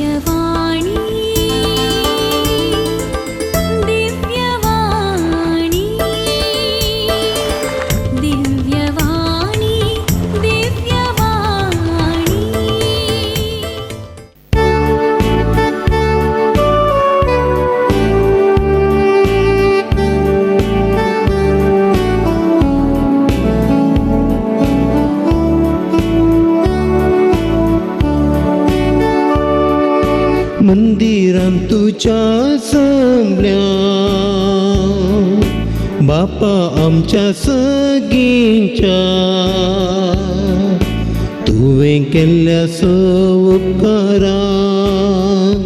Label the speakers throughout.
Speaker 1: दिव्यवाणी दिव्यवाणी दिव्यवाणी दिव्यवाणी।
Speaker 2: मंदिरां तुज्या जमल्या बापा आमच्या सगींच्या तुवें केल्ल्या स उपकारांक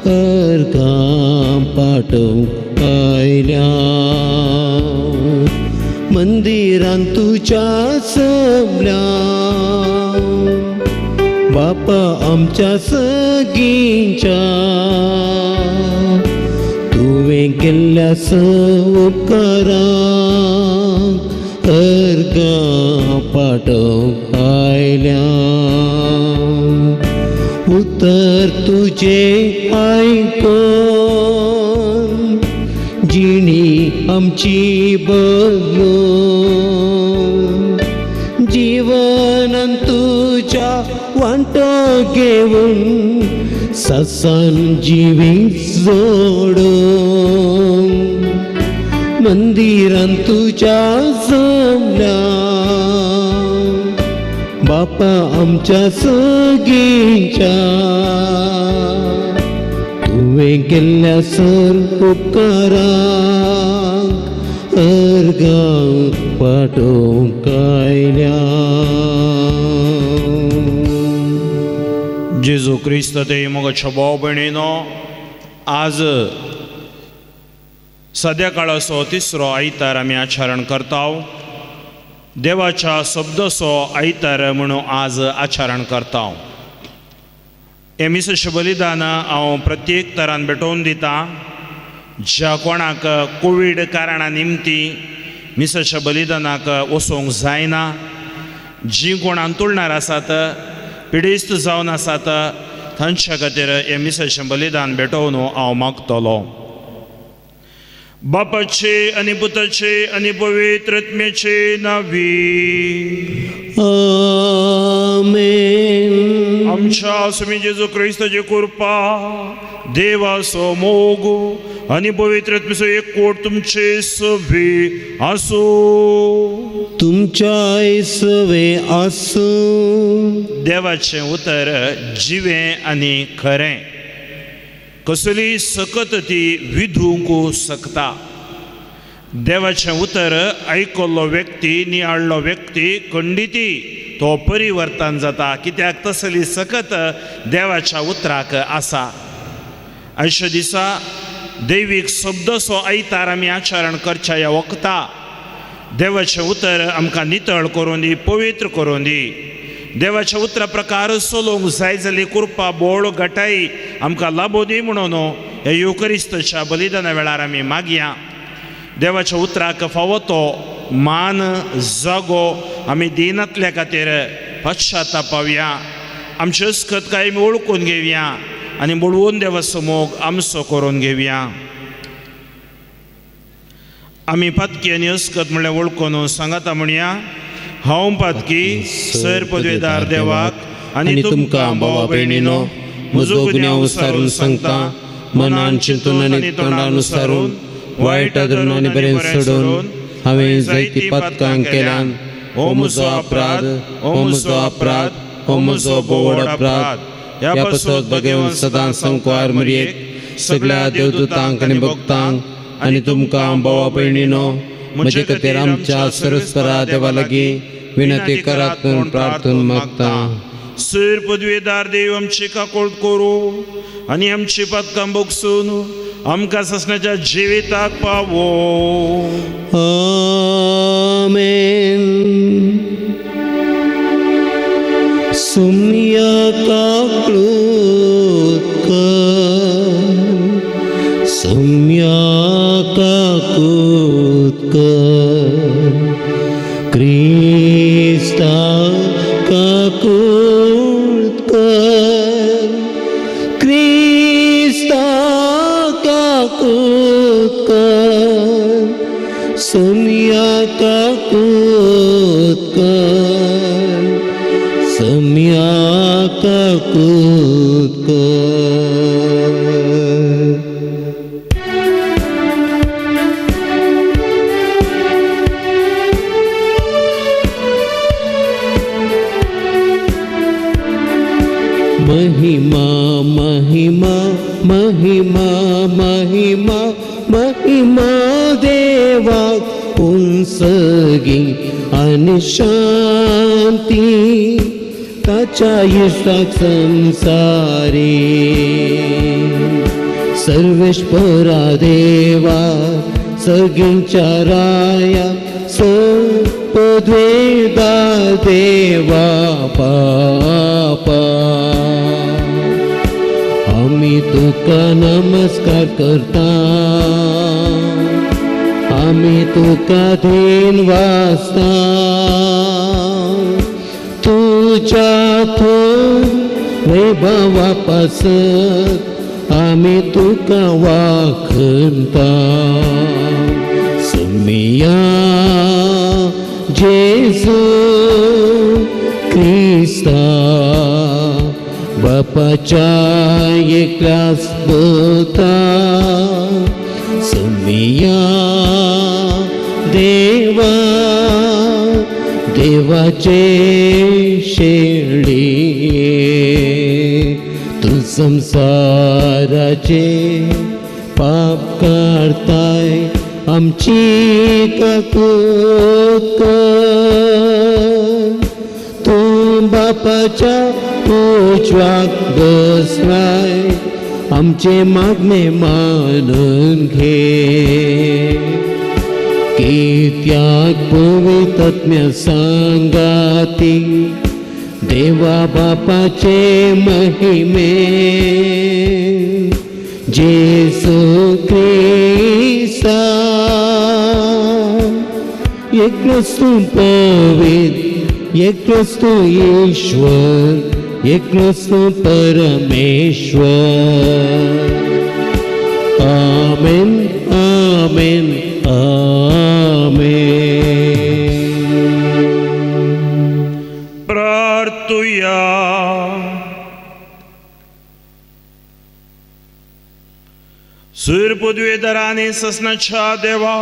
Speaker 2: अर्गां पाठोवंक आयल्या। मंदिरां तुज्या जमल्या बापा आमच्या सगींच्या तुवें केल्ल्या स उपकारांक अर्गां पाठोवंक आयल्या। उतर तुजें आयकून जिणी आमची बदलून जीवनान तुज्या वांटो घेवन ससान जिवीत जोडून मंदिरान तुज्या जमल्या बापा आमच्या सगींच्या तुवें केल्ल्या सर उपकारांक अर्गां पाठोवंक आयल्या।
Speaker 3: जेजू क्रिस्त ते मोगाच्या भाव भयणीनो, आज सद्या काळाचो तिसरो आयतार आमी आचरण करता। देवाच्या शब्दाचो आयतार म्हणून आज आचरण करता। हें मिसाचें बलिदान हांव प्रत्येक तरान भेटोवन दिता। ज्या कोणाक कोवीड कारणा निमती मिसाच्या बलिदानाक वचोंक जायना, जीं कोण अंतुळणार आसात, पिडेस्त जावन आसात, तांच्या खातीर हें मिसाचें बलिदान भेटोवन हांव मागतलो। बापाचे आनी पुताचे आनी पवित्र आत्म्याचे नांवी
Speaker 2: आमेन।
Speaker 3: आमच्या स्वामी जेजू क्रिस्ताची कृपा, देवाचो मोग आनी पवित्र आत्म्याचो एकवट तुमचे सवे आसूं।
Speaker 2: तुमच्याय सवे आसूं।
Speaker 3: देवाचें उतर जिवें आनी खरें, कसली सकत ती विधूंक शकता। देवाचें उतर आयकल्लो व्यक्ती, नियाळ्ळो व्यक्ती खंडिती तो परिवर्तन जाता, कित्याक तसली सकत देवाच्या उतराक आसा। आयच्या दिसा दैवीक शब्दाचो आयतार आमी आचरण करच्या ह्या वखता देवाचें उतर आमकां नितळ करून दी, पवित्र करून दी। देवाच्या उतरा प्रकार चलोवंक जाय जाल्ली कृपा, बोळ, घटाई आमकां लाबो दी म्हणून ह्या युकरिस्ताच्या बलिदाना वेळार आमी मागया। देवाच्या उतराक फावो तो मान जागो आमी दिनातल्या खातीर पश्चातापावया। आमची अस्कत काय आमी वळखून घेवया आनी बळवून देवाचो मोग आमचो करून घेवया। आमी पातकी आनी अस्कत म्हणल्यार वळखून सांगाता म्हणया, हांव पातकी सर पदवेदार देवाक आनी तुमकां भावा भयणीनो म्हजो गुन्यांव सारून सांगता,
Speaker 2: मनान चिंतून आनी तोंडान सारून वायट धरून आनी बरें सोडून हांवें जायतीं पातकां केल्यान। हो म्हजो अपराध, हो म्हजो अपराध, हो म्हजो बोवड अपराध। ह्या पासत भगेवन सदां संकवार मरयेक सगळ्या देवदूतांक आनी भक्तांक आनी तुमकां भावा भयणीनो म्हजे खातीर आमच्या सरस्परा देवा लागीं विनंती करात म्हूण प्रार्थना मागता।
Speaker 3: सर पदवेदार देव आमची काकोळ करू आनी आमची पातकां भोगसून आमकां ससण्याच्या जिविताक पावो।
Speaker 2: आमेन। सुम्या काकळूत कर, सुम्या काकूत कर, क्रिस्ता काकूत कर, क्रिस्ता। सोमया काकूत कर, सोमया काकूत कर। महिमा महिमा महिमा महिमा महिमा देवा पुंसगी आनी शांती ताच्या इश्टाक संसारी। सर्वेश्वरा देवा सगींच्या राया सपद्वेदा देवा बापा, आमी तुका नमस्कार करता, आमी तुका धीन वाचता। तुज्या थंय वैभवा पासत आमी तुका वाखणता। सुमिया जेजू क्रिस्ता बापाच्या एकल्याच पुता, सुमिया देवा देवाचे शेळी, तूं संसाराचे पाप काडताय आमची काकूत कर। तूं बापाच्या उजव्याक बसलाय आमचे मागणे मानून घे। कित्याक पवित्रत्म्या सांगाती देवा बापाचे महिमे, जेसू क्रिस्ता एकलोच तूं पवित्र, एकलोच तूं ईश्वर, एकलोच तूं परमेश्वर। आमेन आमेन आमेन।
Speaker 3: प्रार्थुया। सूर पदवेदारांनी ससनाच्या देवा,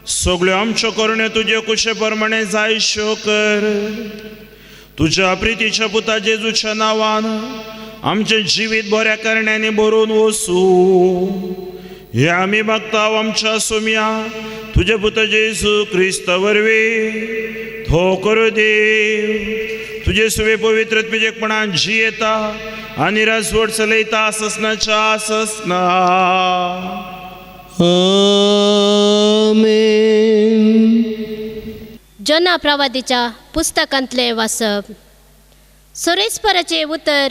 Speaker 3: सगळ्यो आमच्यो करण्यो तुजे कुशे प्रमाणे जायश्यो कर। तुज्या प्रितीच्या पुता जेजूच्या नांवान आमचें जिवीत बऱ्या करण्यांनी भरून वसूं हे आमी मागता आमच्या सोम्या तुजे पुता जेजू क्रिस्त वरवीं। थो करूं देव तुजे सुवे पवित्र तुजेपणान जियेता आनी राजवट चलयता ससनाच्या ससना।
Speaker 2: आमेन।
Speaker 4: जोना प्रवादीच्या पुस्तकांतलें वाचप। सोरेस्पराचें उतर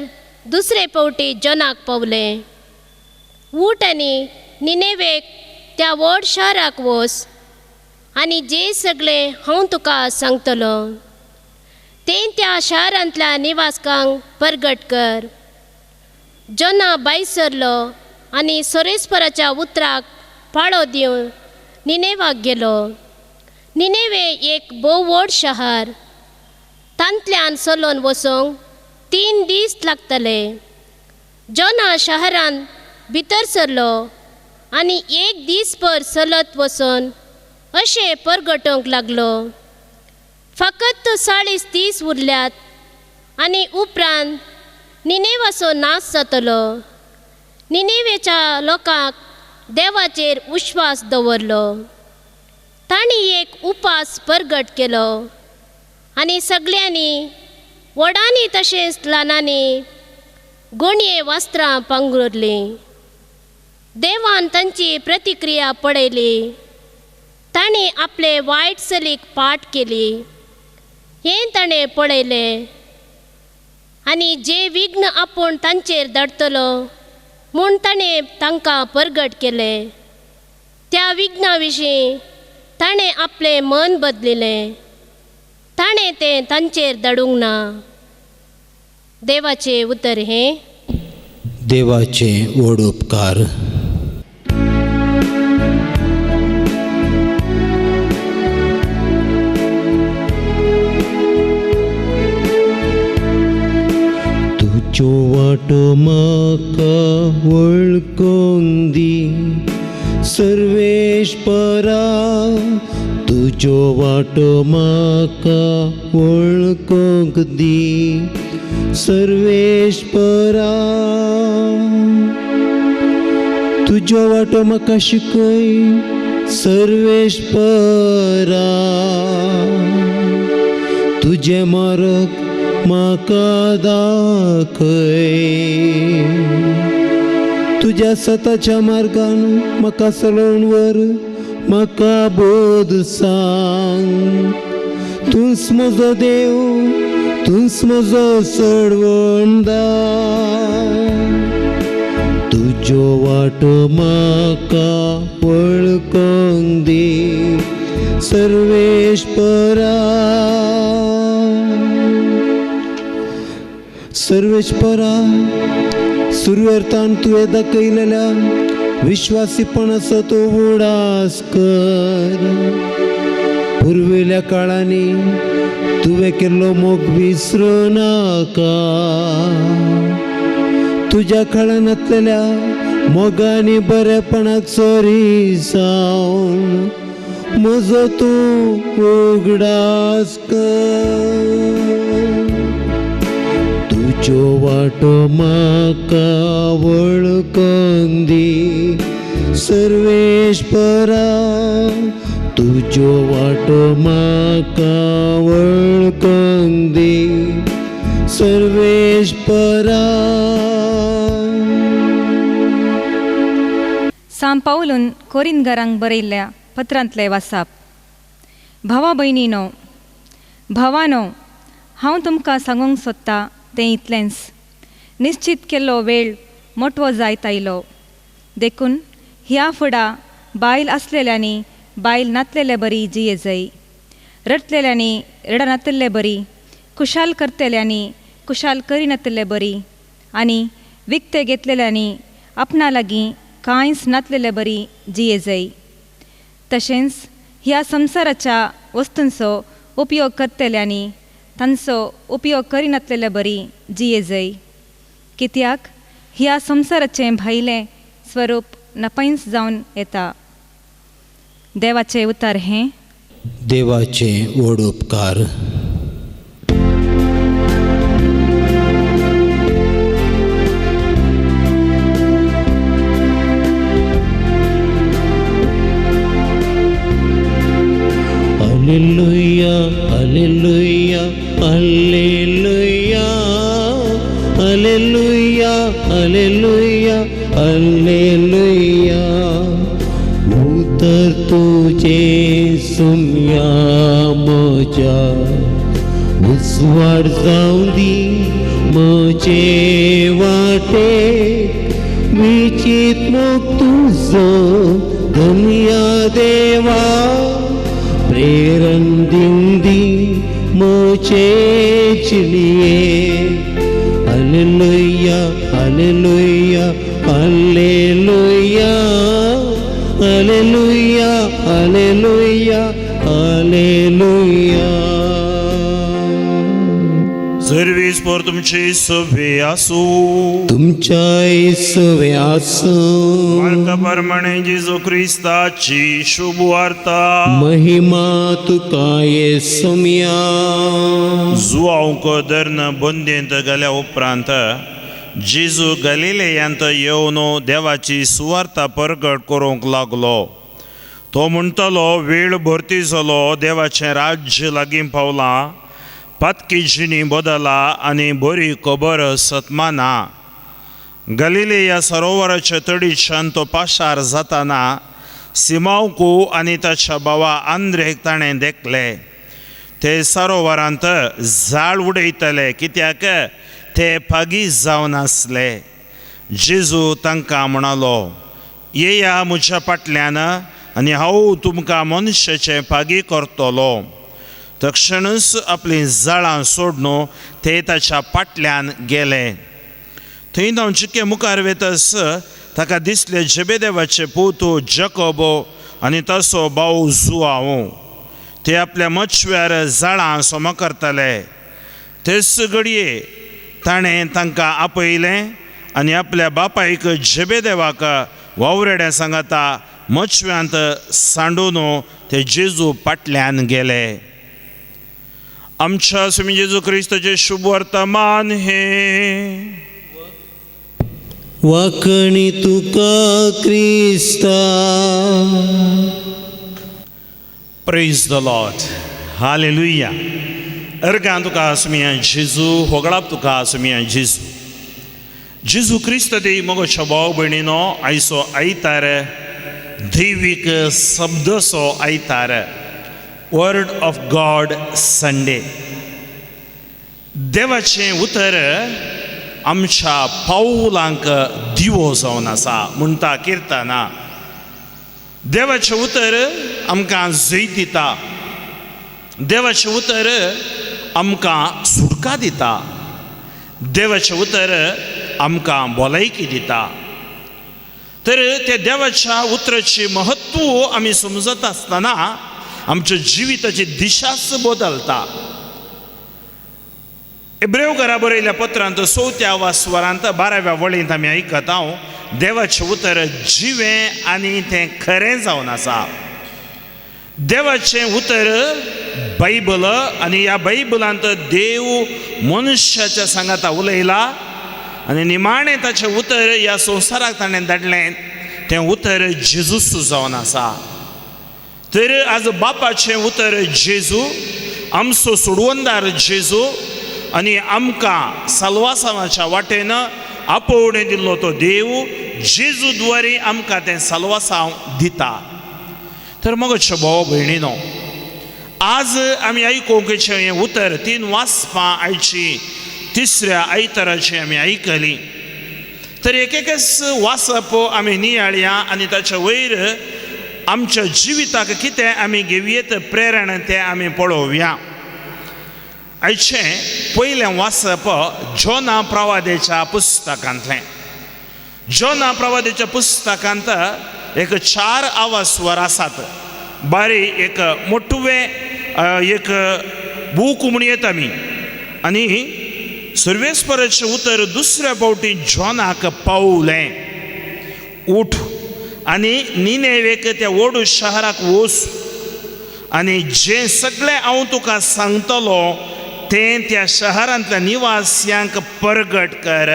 Speaker 4: दुसरे पावटी जोनाक पावलें। ऊट आनी निनेवेक त्या व्हड शाराक वच आनी जे सगळें हांव तुका सांगतलो तें त्या शारांतल्या निवासकांक परगट कर। जोना भायर सरलो आनी सोरेस्पराच्या उतराक पाळो दिवन निनेवाक गेलो। निनेवे एक भोव व्हड शहर, तांतल्यान चलोवन वचूंक 3 दीस लागतले। जोना शहरांत भितर सरलो आनी एक दीसभर चलत वचून अशें परगटोवंक लागलो, फकत 40 दीस उरल्यात आनी उपरांत निनेवाचो नाश जातलो। निनेवेच्या लोकांक देवाचेर विश्वास दवरलो। तांणी एक उपास परगट केलो आनी सगळ्यांनी व्हडांनी तशेंच ल्हानांनी गोणये वस्त्रां पांगुरलीं। देवान तांची प्रतिक्रिया पळयली। तांणी आपले वायट चलीक पाठ केली हें ताणें पळयलें आनी जे विघ्न आपूण तांचेर धाडटलो म्हूण ताणें तांकां परगट केलें। त्या विघ्ना विशीं ताणें आपलें मन बदलिलें। ताणें तें तांचेर धाडूंक ना। देवाचें उतर हें।
Speaker 2: देवाचे व्हड उपकार। वाटो म्हाका वळखूंक दी सर्वेश्वरा, तुज्यो वाटो म्हाका वळखूंक दी सर्वेश्वरा। तुज्यो वाटो म्हाका शिकय सर्वेश्वरा, तुजें मार्ग म्हाका दाखय। तुज्या सताच्या मार्गान म्हाका चलोवन व्हर, म्हाका बोध सांग। तूंच म्हजो देव, तूंच म्हजो सोडवणदार। तुज्यो वाटो म्हाका वळखूंक दी सर्वेश्वरा। सर्वेश्वरा, सुरवेरतान तुवें दाखयलेल्या विश्वासीपणाचो तूं उडास कर। पुर्विल्ल्या काळांनी तुवें केल्लो मोग विसरूं नाका। तुज्या काळांतल्या मोगांनी बरेपणाक चोरी जावन म्हजो तूं उगडास कर। तुज्यो वाटो म्हाका वळखूंक दी सर्वेश्वरा, तुज्यो वाटो म्हाका वळखूंक दी सर्वेश्वरा।
Speaker 5: सांत पावलून कोरिंदघरांक बरयल्ल्या पत्रांतले वासाप। भावा भयणीनो, भावानो, हांव तुमकां सांगूंक सोदता तें इतलेंच, निश्चित केल्लो वेळ मोटवो जायत आयलो। देखून ह्या फुडा बायल आसलेल्यांनी बायल नातलेले बरी जिये जाय, रडटलेल्यांनी रडनातल्ले बरी, खुशाल करतल्यांनी खुशाल करिनातल्ले बरी, आनी विकते घेतलेल्यांनी आपणा लागीं कांयच नातलेले बरी जिये जाय। तशेंच ह्या संवसाराच्या वस्तूंचो उपयोग करतल्यांनी तांचो उपयोग करिनातलेले बरी जिये जाय, कित्याक ह्या संवसाराचें भायलें स्वरूप नपैंच जावन येता। देवाचें उतर हें
Speaker 2: देवाचे व्हड उपकार। Alleluia, alleluia, alleluia, alleluia, alleluia, alleluia. उतर तुझे सुम्या म्हज्या, उजवाड जावं दी म्हजे वाटे, विचीत मोग तुजो धन्या देवा, प्रेरण दिवं दी म्हजे जिणये। Alleluia, alleluia, alleluia, alleluia, alleluia, alleluia.
Speaker 3: Service पर तुमची सवे आसूं,
Speaker 2: तुमच्याय सवे आसूं।
Speaker 3: मार्का प्रमाणे जेजू क्रिस्ताची शुभ वार्ता।
Speaker 2: महिमा तुका येसुम्या।
Speaker 3: जुआंक धरून बंदेंत गेल्या उपरांत जेजू गलिलेयांत येवन देवाची सुवार्ता परगट करूंक लागलो। तो म्हणटालो, वेळ भरती जालो, देवाचें राज्य लागीं पावलां, पातकी जिणी बदला आनी बरी खबर सतमाना। गलिलेया सरोवराच्या तडीच्यान तो पाशार जाताना सिमांवकू आनी ताच्या भावा आंद्रेक ताणें देखले। ते सरोवरांत जाळ उडयतले, कित्याक ते फागी जावन आसले। जेजू तांकां म्हणालो, येया म्हज्या फाटल्यान आनी हांव तुमकां मनशाचे फागी करतलो। तक्षणूच आपलीं जाळां सोडून ते ताच्या फाटल्यान गेले। थंय धांव चिके मुखार वेतस ताका दिसले जेबेदेवाचे पूत जकोबो आनी ताचो भाव जुआंव। ते आपल्या मचव्यार जाळां सोमा करताले। तेच घडये ताणें तांकां आपयलें आनी आपल्या बापायक झेबेदेवाक वावरेड्या सांगाता मचव्यांत सांडून ते जेजू फाटल्यान गेले. आमच्या स्वामी जेजू क्रिस्ताचें शुभ वर्तमान हें.
Speaker 2: वाकणी तुका क्रिस्ता.
Speaker 3: Praise the Lord. Hallelujah. अर्गां तुका आसुया जेजू, होगळाप तुका आसुया जेजू. जेजू क्रिस्त देव मोगोच्या भाव भयणीनो, आयचो आयतार दैवीक शब्दसो आयतार, वर्ड ऑफ गॉड संडे. देवाचें उतर आमच्या पावलांक दिवो जावन आसा म्हणटा किर्तना. देवाचें उतर आमकां जैत दिता, देवाचें उतर आमकां सुटका दिता, देवाचें उतर आमकां भलायकी दिता. तर त्या देवाच्या उतराचें म्हत्व आमी समजत आसतना आमच्या जिविताची दिशाच बदलता. एब्रेव घरा बरयल्या पत्रांत 4थ्या वासवरांत 12व्या वळींत आमी आयकता हांव, देवाचें उतर जिवें आनी तें खरें जावन आसा. देवाचें उतर बायबल आनी ह्या बायबलांत देव मनशाच्या सांगाता उलयला आनी निमाणें ताचें उतर ह्या संवसाराक ताणें धाडलें, तें उतर जेजूस जावन आसा. तर आज बापाचें उतर जेजू, आमचो सोडवणदार जेजू आनी आमकां साल्वासांवाच्या वाटेन आपोवणें दिल्लो तो देव जेजू द्वारे आमकां तें साल्वासांव दिता. तर मगोच्या भाव भयणीनो, आज आमी आयकुंकचें हें उतर 3 वाचपां आयची तिसऱ्या आयताराची आमी आयकली. तर एक एकच वाचप आमी नियाळया आनी ताच्या वयर आमच्या जिविताक कितें आमी घेवयेत प्रेरणा तें आमी पळोवया. आयचें पयलें वाचप जोना प्रवादेच्या पुस्तकांतलें. जोना प्रवादेच्या पुस्तकांत एक 4 आवास्वर आसात. बारी एक मोटवें एक बूक म्हूण येता आमी आनी सर्वेस्पराचें उतर दुसऱ्या फावटी जोनाक पावलें, उठ आनी निनेवेक त्या व्हड शहराक वच आनी जें सगळें हांव तुका सांगतलो तें त्या शहरांतल्या निवास्यांक परगट कर.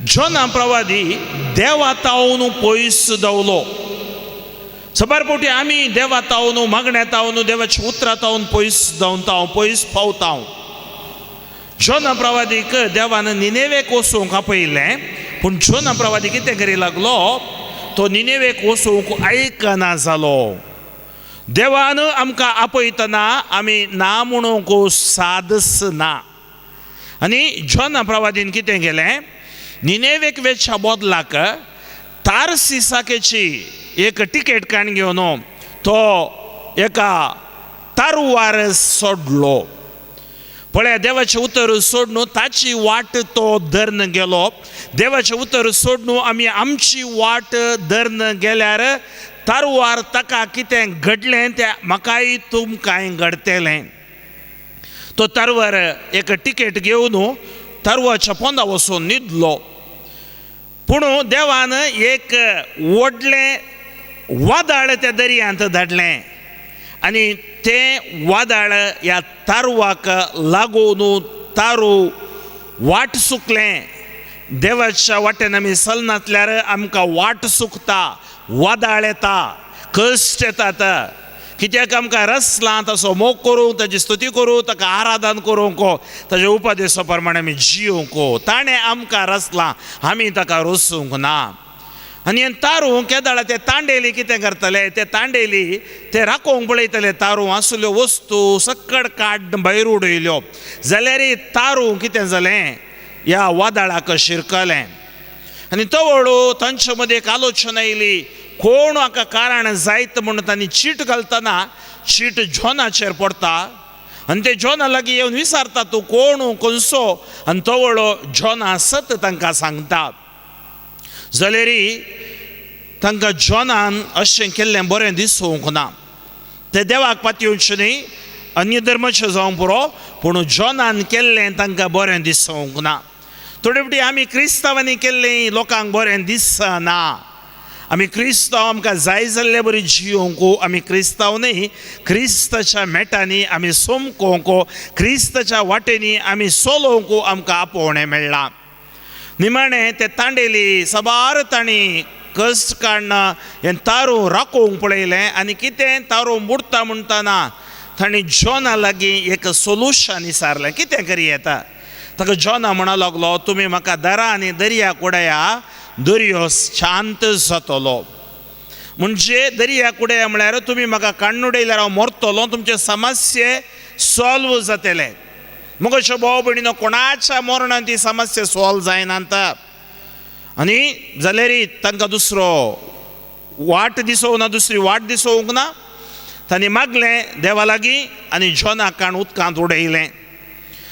Speaker 3: जोना प्रवादी देवा तावन पयस दवलो. सबार फावटी आमी देवा तावन, मागण्या तावन, देवाच्या उतरा तावन पयस दवता, पयस पावता. जोना प्रवादीक देवान निनेवेक वचूंक आपयलें, पूण जोना प्रवादी कितें करी लागलो, तो निनेवेक वचूंक आयकना जालो. देवान आमकां आपयतना आमी ना म्हणूंक सादस ना. आनी जोना प्रवादीन कितें केलें, निनेवेक वेच्या बदलाक तारसिसाकेची एक टिकेट काण घेवन तो एका तारवार सोडलो. पळया, देवाचें उतर सोडून ताची वाट तो धरून गेलो. देवाचें उतर सोडून आमी आमची वाट धरून गेल्यार तारवार ताका कितें घडलें तें म्हाकाय तुमकांय घडटलें. तो तारवार एक टिकेट घेवन तारवाच्या पोंदा वचून न्हिदलो. पूण देवान एक व्हडलें वादळ त्या दर्यांत धाडलें आनी तें वादळ ह्या तारवाक लागून तारू वाट चुकलें. देवाच्या वाटेन आमी चलनासल्यार आमकां वाट चुकता, वादळ येता, कश्ट येतात. कित्याक आमकां रसलां ताचो मोग करूंक, ताची स्तुती करूंक, ताका आराधन करूंक, ताच्या उपदेसा प्रमाणे आमी जियोंक. ताणें आमकां रसलां, आमी ताका रसूंक ना. आनी हें तारूं केदळा ते तांडेली कितें करतले, ते तांडेली ते राखोवंक पळयतले. तारूं आसल्यो वस्तू सकड काड भायर उडयल्यो जाल्यार तारूं कितें जालें, ह्या वादळाक शिरकलें. आनी तवळू तांचे मदीं एक आलोचना येयली, कोण हाका कारण जायत म्हूण तांणी चीट घालतना चीट जोनाचेर पडटा आनी ते जोना लागीं येवन विचारता, तूं कोण, खंयचो? आनी तवळो जोना सत तांकां सांगता. जाल्यार तांकां जोनान अशें केल्लें बरें दिसूंक ना. ते देवाक पातयेवचें न्ही, अन्य धर्माचे जावंक पुरो, पूण जॉनान केल्लें तांकां बरें दिसूंक ना. थोडे फावटी आमी क्रिस्तांवांनी केल्लें लोकांक बरें दिसना. आमी क्रिस्तांव आमकां जाय जाल्ले बरी जियोंक, आमी क्रिस्तांव न्ही, क्रिस्ताच्या मेटांनी आमी सोमकोंक, क्रिस्ताच्या वाटेंनी आमी सोलोवंक आमकां आपोवणें मेळ्ळां. निमाणें ते तांडेली साबार तांणी कश्ट काडून हें तारूं राखोवंक पळयलें आनी कितें तारूं बुडटा म्हणटना तांणी जॉना लागीं एक सोल्युशन विचारलें, कितें करी येता. ताका जॉना म्हणा लागलो, तुमी म्हाका दरा आनी दर्या कुडया, दर्यो शांत जातलो. म्हणजे दर्या कुडया म्हळ्यार तुमी म्हाका काडून उडयल्यार हांव मरतलो, तुमचे समस्ये सॉल्व जातले. मग अशें भाव भयणीनो, कोणाच्या मरणान ती समस्या सॉल्व जायना. आनी जाल्यार तांकां दुसरो वाट दिसोवंक ना, दुसरी वाट दिसोवंक ना. तांणी मागलें देवा लागीं आनी जॉनाक काण उदकांत उडयलें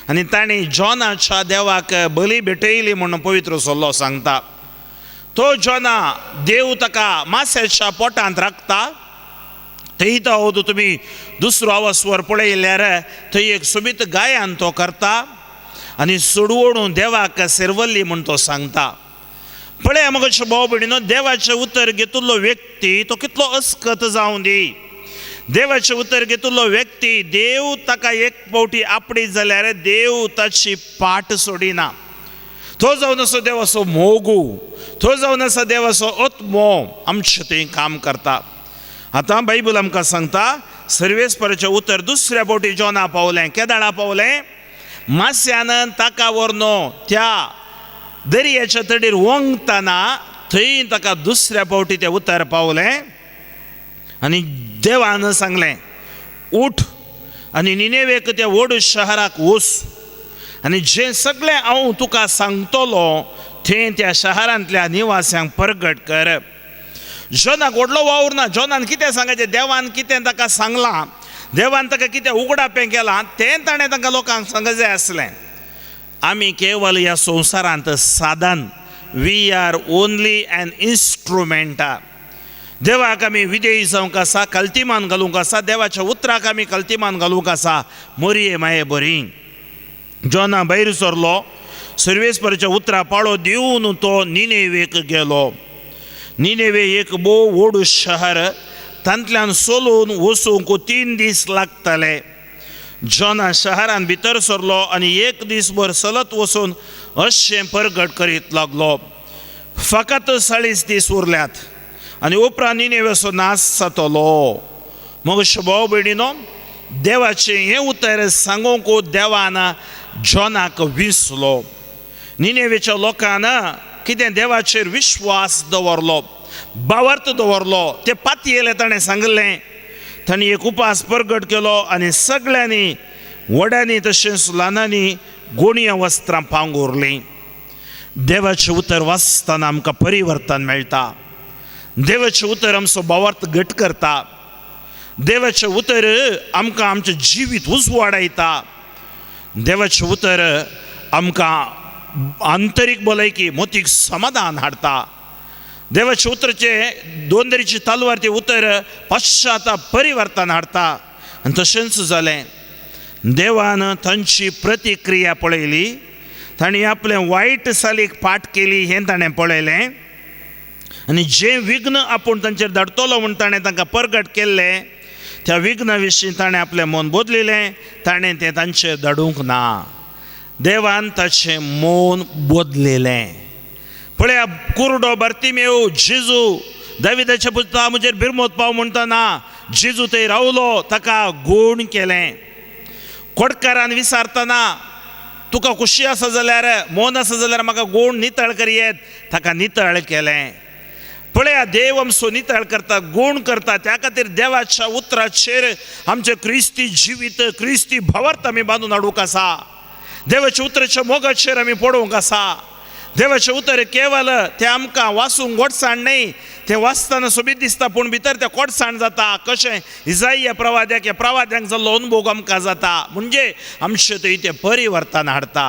Speaker 3: आनी तांणी जॉनाच्या देवाक बली भेटयली म्हूण पवित्र सल्लो सांगता. तो जॉना देव ताका मास्याच्या पोटांत राखता. थंय तो तुमी दुसरो अवस्वर पळयल्यार थंय एक सोबीत गायन तो करता आनी सोडवणू देवाक सेरवल्ली म्हूण तो सांगता. पळया मगो भाव भयणीनो, देवाचें उतर घेतिल्लो व्यक्ती तो कितलो अस्कत जावं दी. देवाचें उतर घेतिल्लो व्यक्ती देव ताका एक फावटी आपडी जाल्यार देव ताची पाट सोडिना. तो जावन आसा देवाचो मोगू, तो जावन आसा देवाचो आत्मो आमचें थंय काम करता. आतां बायबल आमकां सांगता सर्वेस्पराचें उतर दुसऱ्या फावटी जॉना पावलें. केदाळा पावलें? मास्यान ताका व्हरून त्या दर्याच्या तडीर वंगतना थंय ताका दुसऱ्या फावटी तें उतर पावलें आनी देवान सांगलें, उठ आनी निनेवेक त्या व्हड शहराक वच आनी जें सगळें हांव तुका सांगतलो थंय त्या शहरांतल्या निवास्यांक परगट कर. जॉनाक व्हडलो वावर ना. जॉनान कितें सांगाचें, देवान कितें ताका सांगलां, देवान ताका कितें उगडापें केलां तें ताणें तांकां लोकांक सांगूंक जाय आसलें. आमी केवल ह्या संवसारांत साधन, we are only an instrument. देवाक आमी विधेयी जावंक आसा, कल्तिमान घालूंक आसा, देवाच्या उतराक आमी कल्तिमान घालूंक आसा. मोरये माये बरी. जॉना भायर सरलो, सर्वेस्पराच्या उतरा पाळो दिवन तो निनेवेक गेलो. निनेवे एक भोव व्हड शहर, तांतल्यान सोलून वचूंक 3 दीस लागताले. जॉना शहरान भितर सरलो आनी एक दीसभर चलत वचून अशें परगट करीत लागलो, फकत 40 दीस उरल्यात आनी उपरांत निनेवेचो नाश जातलो. मग भाव भयणीनो, देवाचें हें उतर सांगूंक देवान जॉनाक विसलो. निनेवेच्या लोकान कितें देवाचेर विश्वास दवरलो, भावार्थ दवरलो, ते पातयेले ताणें सांगलें. तांणी एक उपास परगट केलो आनी सगळ्यांनी व्हड्यांनी तशेंच ल्हानांनी गोणया वस्त्रां पांगुरलीं. देवाचें उतर वाचतना आमकां परिवर्तन मेळटा. देवाचें उतर आमचो भावार्थ घट करता. देवाचें उतर आमकां आमचें जिवीत उजवाडायता. देवाचें उतर आमकां आंतरीक भलायकी, मोतीक समाधान हाडटा. देवाचें उतरचें दोन तरेची तलवार तें उतर पश्चाताप परिवर्तन हाडटा. आनी तशेंच जालें, देवान तांची प्रतिक्रिया पळयली, तांणी आपलें वायट सालीक पाट केली हें ताणें पळयलें आनी जें विघ्न आपूण तांचेर धाडटलो म्हूण ताणें तांकां परगट केल्लें त्या विघ्ना विशीं ताणें आपलें मन बदलिलें, ताणें तें तांचेर धाडूंक ना. देवान ताचें मन बदलिलें. पळया, कुरडो बार्तिमेव जेजू दाविदाच्या पुता म्हजेर बिरमोत पाव म्हणटना जेजू थंय रावलो, ताका गूण केलें. कोटकारान विचारतना तुका खुशी आसा जाल्यार, मन आसा जाल्यार म्हाका गूण नितळ करयेत, ताका नितळ केलें. पळया, देव आमचो नितळ करता, गूण करता. त्या खातीर देवाच्या उतराचेर आमचें क्रिस्ती जिवीत, क्रिस्ती भावार्थ आमी बांदून हाडूंक आसा. देवाच्या उतराच्या मोगाचेर आमी पडोवंक आसा. देवाचें उतर केवल तें आमकां वाचूंक गोडसाण न्हय, तें वाचतना सोबीत दिसता पूण भितर तें कोडसाण जाता. कशें इजाई प्रवाद्याक, ह्या प्रवाद्यांक जाल्लो अनुभव आमकां जाता. म्हणजे आमचें थंय तें परिवर्तन हाडटा.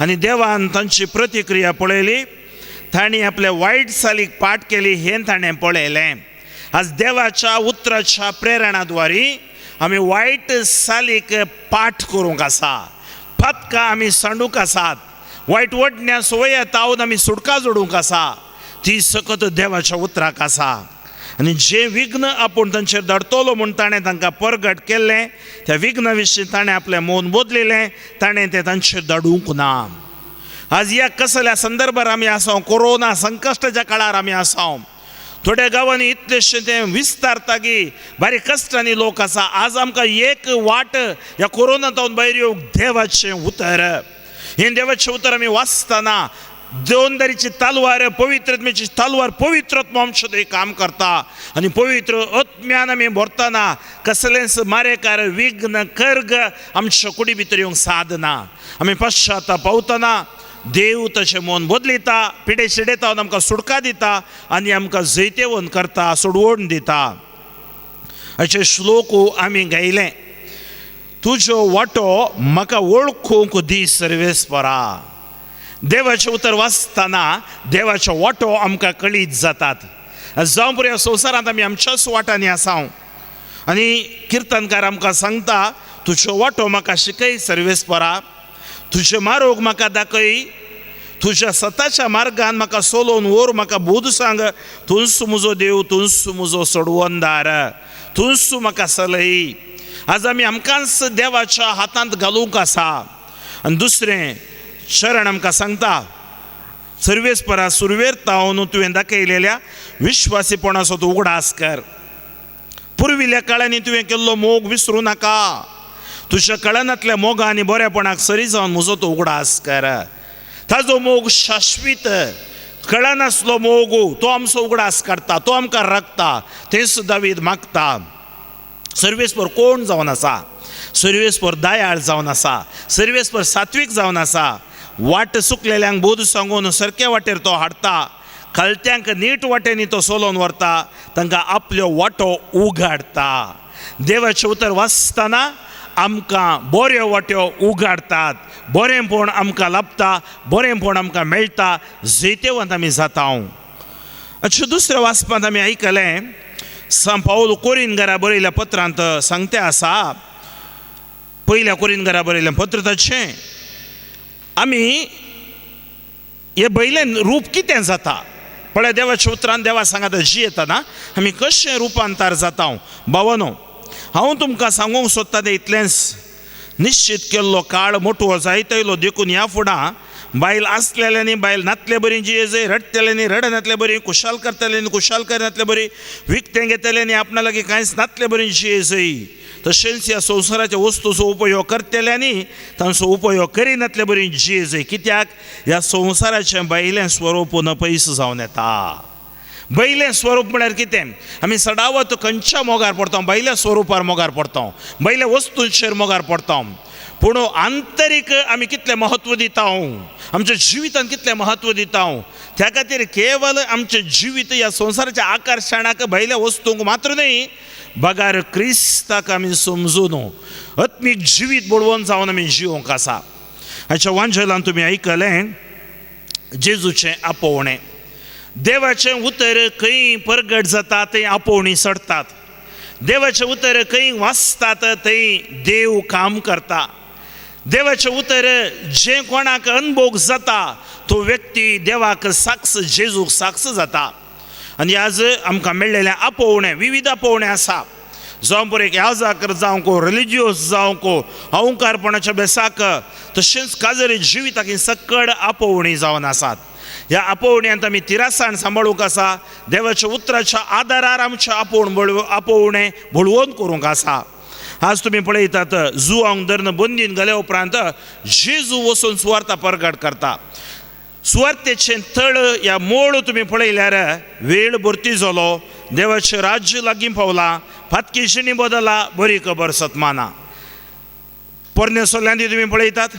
Speaker 3: आनी देवान तांची प्रतिक्रिया पळयली, तांणी आपले वायट सालीक पाट केली हें ताणें पळयलें. आज देवाच्या उतराच्या प्रेरणाद्वारी आमी वायट सालीक पाठ करूंक आसा, पातकां आमी सांडूंक आसात, वायट वडण्या सवया तावन आमी सुटका जोडूंक आसा. ती सकत देवाच्या उतराक आसा. आनी जें विघ्न आपूण तांचेर धाडटलो म्हूण ताणें तांकां परगट केल्लें, त्या विघ्ना विशीं ताणें आपलें मौन बदलिलें, ताणें तें तांचेर धाडूंक ना. आज ह्या कसल्या संदर्भार आमी आसा, कोरोना संकश्टाच्या काळार आमी आसा. थोड्या गांवांनी इतलेशें तें विस्तारता की बारीक कश्टांनी लोक आसा. आज आमकां एक वाट ह्या कोरोना तावन भायर येवंक देवाचें उतर. हें देवाचें उतर आमी वाचतना दोन दारीची तलवार, पवित्रत्म्याची तलवार, पवित्रत्व आमचें थंय काम करता आनी पवित्र आत्म्यान आमी भरतना कसलेंच मारेकार विघ्न कर्ग आमच्या कुडी भितर येवंक सादना. आमी पश्चाताप पावतना देव तशें मन बदलिता, पिडे शिडेता आमकां सुटका दिता आनी आमकां जैतेवन करता, सोडवण दिता. अशे श्लोक आमी गायले. तुजो वाटो म्हाका वळखूंक दी सर्वेस्परा. देवाचें उतर वाचतना देवाचो वाटो आमकां कळीत जातात. जावं पुरो ह्या संवसारांत आमी आमच्याच वाटांनी आसा आनी किर्तनकार आमकां सांगता, तुजो वाटो म्हाका शिकय सर्वेस्परा, तुजें मार्ग म्हाका दाखय, तुज्या सताच्या मार्गान म्हाका सोलोवन व्हर, म्हाका बूद सांग. तूंच म्हजो देव, तूंच म्हजो सोडवणदार, तूंच म्हाका सलय. आज आमी आमकांच देवाच्या हातांत घालूंक आसा. आनी दुसरें शरण आमकां सांगता, सर्वेस्परा सुरवेर तावन तुवें दाखयलेल्या विश्वासीपणाचो तूं उगडास कर. पुर्विल्ल्या काळांनी तुवें केल्लो मोग विसरूं नाका. तुज्या कळनांतल्या मोगा आनी बरेपणाक सरी जावन म्हजो तूं उगडास कर. ताजो मोग शाश्वीत, कळनासलो मोग तो आमचो उगडास काडटा, तो आमकां राखता. तेंच दावीद मागता. सर्वेस्पर कोण जावन आसा? सर्वेस्पर दयाळ जावन आसा, सर्वेस्पर सात्वीक जावन आसा. वाट चुकलेल्यांक बोध सांगून सारक्या वाटेर तो हाडटा, खलत्यांक नीट वाटेंनी तो सोलोवन व्हरता, तांकां आपल्यो वाटो उगाडटा. देवाचें उतर वाचतना आमकां बऱ्यो वाट्यो उगाडटात, बरेंपण आमकां लाभता, बरेंपण आमकां मेळटा, जैतेवंत आमी जाता. अशें दुसऱ्या वाचपांत आमी आयकलें, सांत पावल कोरिंथकारा बरयल्या पत्रांत सांगते आसा, पयल्या कोरिंथकारा बरयलें पत्र ताचें, आमी हे बयलें रूप कितें जाता पळय देवाच्या उतरान देवा सांगात जियेतना आमी कशें रुपांतर जाता. भावानो, हांव तुमकां सांगूंक सोदता तें इतलेंच, निश्चित केल्लो काळ मोटवो जायत येयलो देखून ह्या फुडां बायल आसलेल्यांनी बायल नातले बरी जिये, रडटल्यांनी रडनातले बरी, खुशाल करतल्यांनी खुशाल करनातले बरी, विकतें घेतल्यांनी आपणा लागीं कांयच नातले बरी जिये. तशेंच ह्या संवसाराच्या वस्तूचो उपयोग करतल्यांनी तांचो उपयोग करिनातले बरी जिये. कित्याक ह्या संवसाराचें बायलें स्वरूप न पयस जावन येता. बैलें स्वरूप म्हळ्यार कितें? आमी सदावत खंयच्या मोगार पडटा? बैल्या स्वरुपार मोगार पडटा, बैल्या वस्तूंचेर मोगार पडटा. पूण आंतरीक आमी कितलें म्हत्व दिता, आमच्या जिवितान कितलें म्हत्व दिता. त्या खातीर केवल आमचें जिवीत ह्या संवसाराच्या आकर्शणाक भायल्या वस्तूंक मात्र न्हय, बगार क्रिस्ताक आमी समजून आत्मीक जिवीत बळवंत जावन आमी जिवंक आसा. हाच्या वांजेलान तुमी आयकलें जेजूचें आपोवणें. देवाचें उतर खंय परगट जाता थंय आपोवणी चडटात. देवाचें उतर खंय वाचतात थंय देव काम करता. देवाचें उतर जें कोणाक अनभोग जाता तो व्यक्ती देवाक साक्ष, जेजूक साक्ष जाता. आनी आज आमकां मेळ्ळेलें आपोवणें, विविध आपोवणें आसा. जावं पुरो एक याजाक जावंक, रिलिजियस जावंक, अहंकारपणाच्या बेसाक, तशेंच काजरी जिविताक ही सकड आपोवणी जावन आसात. ह्या आपोवण्यांत आमी तिरासाण सांबाळूंक आसा. देवाच्या उतराच्या आदारार आमचें आपोवणें बळवंत करूंक आसा. आज तुमी पळयतात जुवांक धरून बंदीन घाल्या उपरांत जेजू वचून सुवार्ता परगट करता. सुवार्तेचें तळ ह्या मोळ तुमी पळयल्यार वेळ भरती जालो, देवाचें राज्य लागीं पावलां, फातकी शिणी बदला, बरी खबर सतमाना. पोरणे सोल्यांती तुमी पळयतात,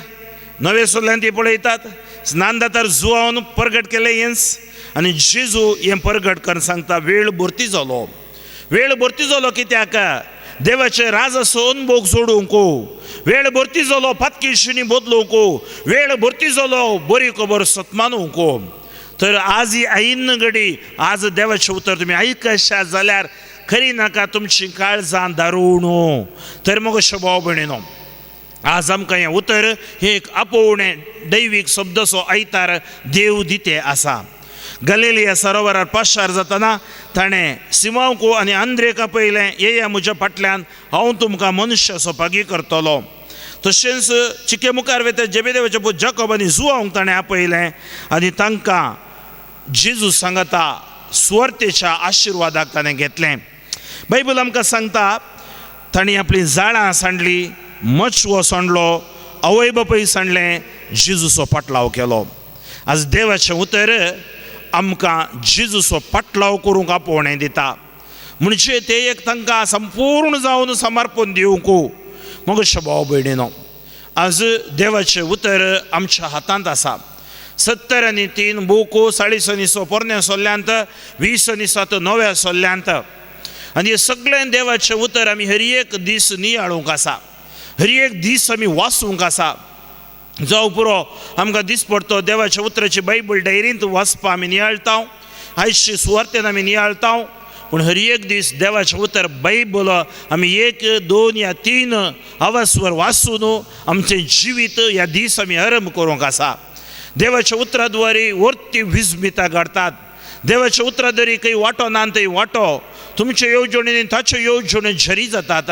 Speaker 3: नवे सोल्यांती पळयतात, स्नानदातार जुवान परगट केलें हेंच. आनी जेजू हें परगट करून सांगता वेळ भरती जालो. वेळ भरती जालो कित्याक? देवाचें राजाचो अनभोग जोडूंक. वेळ भरती जालो पातकी शिणी बदलूंक. वेळ भरती जालो बरी खबर सतमानूंक. तर आज ही आयिन्न घडी, आज देवाचें उतर तुमी आयकशात जाल्यार खरी नाका तुमची काळजां दारुणू. तर मग भाव भयणीनो, आज आमकां हें उतर हें एक आपोवणें दैवीक शब्दसो आयतार देव दिते आसा. गलिलिया सरोवरार पाशार जातना ताणें सिमांवकू आनी आंद्रेक आपयलें, येया म्हज्या फाटल्यान, हांव तुमकां मनुष्याचो पागी करतलो. तशेंच चिके मुखार वयता जेबेदेवाचे पूत जाकोब आनी जुआंक ताणें आपयलें आनी तांकां जेजू सांगता सुवार्थेच्या आशिर्वादाक ताणें घेतलें. बायबल आमकां सांगता तांणी आपलीं जाळां सांडली, मचवो सांडलो, आवय बापूय सांडलें, जेजूचो पाटलाव केलो. आज देवाचें उतर आमकां जेजूचो पाटलाव करूंक आपोवणें दिता. म्हणजे ते एक तांकां संपूर्ण जावन समर्पण दिवंक. मग भाव भयणीनो, आज देवाचें उतर आमच्या हातांत आसा. 73 बुको 40 पोरण्या सोल्ल्यांत, 20 नव्या सोल्ल्यांत, आनी हे सगळें देवाचें उतर आमी हर एक दीस नियाळूंक आसा, हर एक दीस आमी वाचूंक आसा. जावं पुरो आमकां दीस पडतो देवाच्या उतराची बायबल डायरींत वाचपा आमी नियाळता, आयची सुवार्तेन आमी नियाळता, पूण हर एक दीस देवाचें उतर बायबल आमी 1, 2 या 3 आवाजवर वाचून आमचें जिवीत ह्या दीस आमी आरंभ करूंक आसा. देवाच्या उतराद्वारे वर्ती विस्मिता घडतात. देवाच्या उतराद्वारे काही वांटो ना थंय वांटो तुमचे येवजणेन ताच्यो येवजण्यो झरी जातात.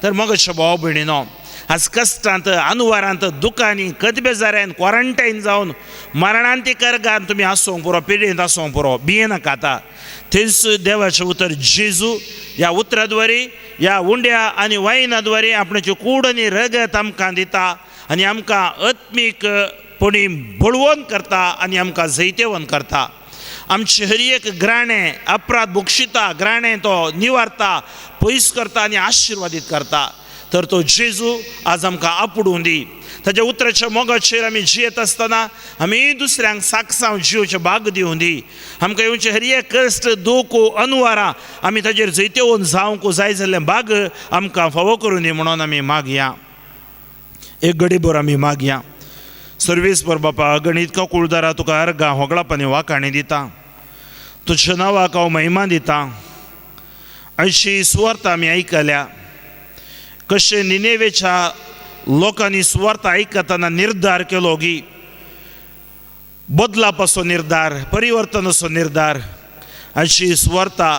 Speaker 3: तर मग भाव भयणीनो, आज कश्टांत, अनुवारांत, दुकांनी, कदबेजाऱ्यान, क्वॉरंटायन जावन मरणांती कर्गान तुमी आसूंक पुरो, पिडेंत आसूंक पुरो, भियेनाकात. थंयच देवाचें उतर जेजू ह्या उतराद्वारे, ह्या उंड्या आनी वायना द्वारे आपणाची कूड आनी रगत आमकां दिता आनी आमकां आत्मीक पणी बळवंत करता आनी आमकां जैतेवंत करता. आमचे हर एक ग्राणें अपराध बक्षिता, ग्राणें तो निवारता, पयस करता आनी आशिर्वादीत करता. तर तो जेजू आज आमकां आपुडूं दी. ताच्या उतराच्या मोगाचेर आमी जियेत आसतना आमी दुसऱ्यांक साकसांव जिवचें भाग दिवं दी. आमकां येवचें हर एक कश्ट, दूख, अनुवारां आमी ताजेर जैतेवन जावंक जाय जाल्लें भाग आमकां फावो करूं दी म्हणून आमी मागया. एक घडीभर आमी मागया. सर्वेस्पर बापा, गणीत काकुळदारा तुका अर्गां होगळापानी वाखाणी दिता, तुज्या नांवाक हांव महिमा दिता. अशी सुवार्थ आमी आयकल्या, कशें निनेवेच्या लोकांनी सुवार्थ आयकतना निर्धार केलो की बदलापाचो निर्धार, परिवर्तनाचो निर्धार. अशी सुवार्ता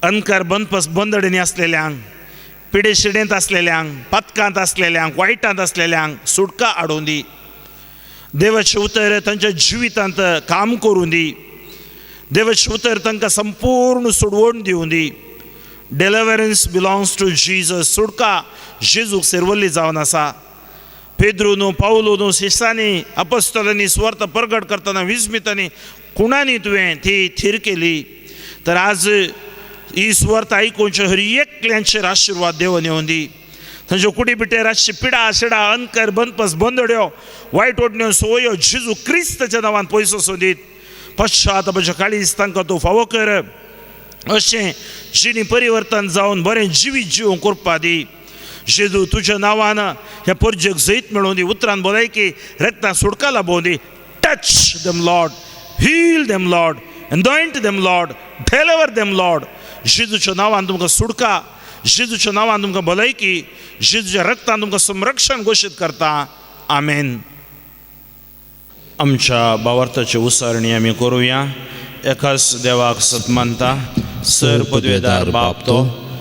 Speaker 3: अनकार बंदपस बंदडींनी आसलेल्यांक, पिडेशिडेंत आसलेल्यांक, पातकांत आसलेल्यांक, वायटांत आसलेल्यांक सुटका हाडून दी. देवाचें उतर तांच्या जिवितांत काम करूं दी. देवाचें उतर तांकां संपूर्ण सोडवण दिवं दी. Deliverance belongs to Jesus. सुटका जेजूक सेरवल्ली जावन आसा. पेद्रू, पावलू, शिसांनी, अपस्तलांनी सुवार्थ परगट करतना विस्मितांनी कुणांनी तुवें ती थीर केली. तर आज ही सुवार्थ आयकुचे हर एकल्यांचेर आशिर्वाद देवन येवन दी. तांच्यो कुडी बिटेर आसची पिडा शिडा, अनकर बंदपस बंदड्यो, वायट ओडण्यो संवयो जेजू क्रिस्ताच्या नांवान पयसो सोदीत पश्चातापाच्या काळीज तांकां तूं फावो कर. अशें जिणी परिवर्तन जावन बरें जिवीत जिवंक करपा दी. जेजू तुज्या नांवान ह्या परजेक जैत मेळोवन दी. उतरान भलायकी, रक्तान सुटका लाबोवन दी. Touch them Lord, heal them Lord, anoint them Lord, deliver them Lord. जेजूच्या नांवान तुमकां सुटका, जेजूच्या नांवान तुमकां भलायकी, जेजूच्या रक्तान तुमकां संरक्षण घोशीत करता. आमेन. आमच्या भावार्थाची उसारणी आमी करुया. एकाच देवाक सत मानता, सर पदवेदार बाप तो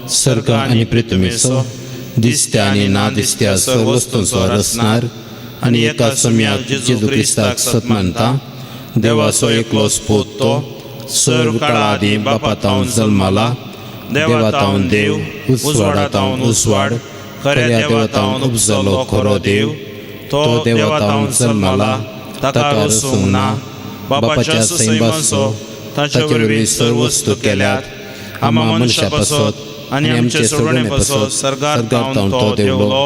Speaker 2: सर्ग आनी पृथ्वीचो दिसत्या आनी ना दिसत्या सर्व वस्तूंचो रचणार आनी एका सम्याक जेजू क्रिस्ताक सत मानता, देवाचो एकलो पूत तो सर्व काळा आदीं बापा तावन जल्माला, देवा तावन देव, उजवाडा तावन उजवाड, खऱ्या देवा तावन उपजलो खरो देव, तो देवा तावन जल्माला, ताका रसूंक ना, बापाच्या सैमाचो ताचे वरवीं सर्व वस्तू केल्यात, आमा मनशा पासत आनी आमचे सोडणे पासत सर्गार तावन तो देवलो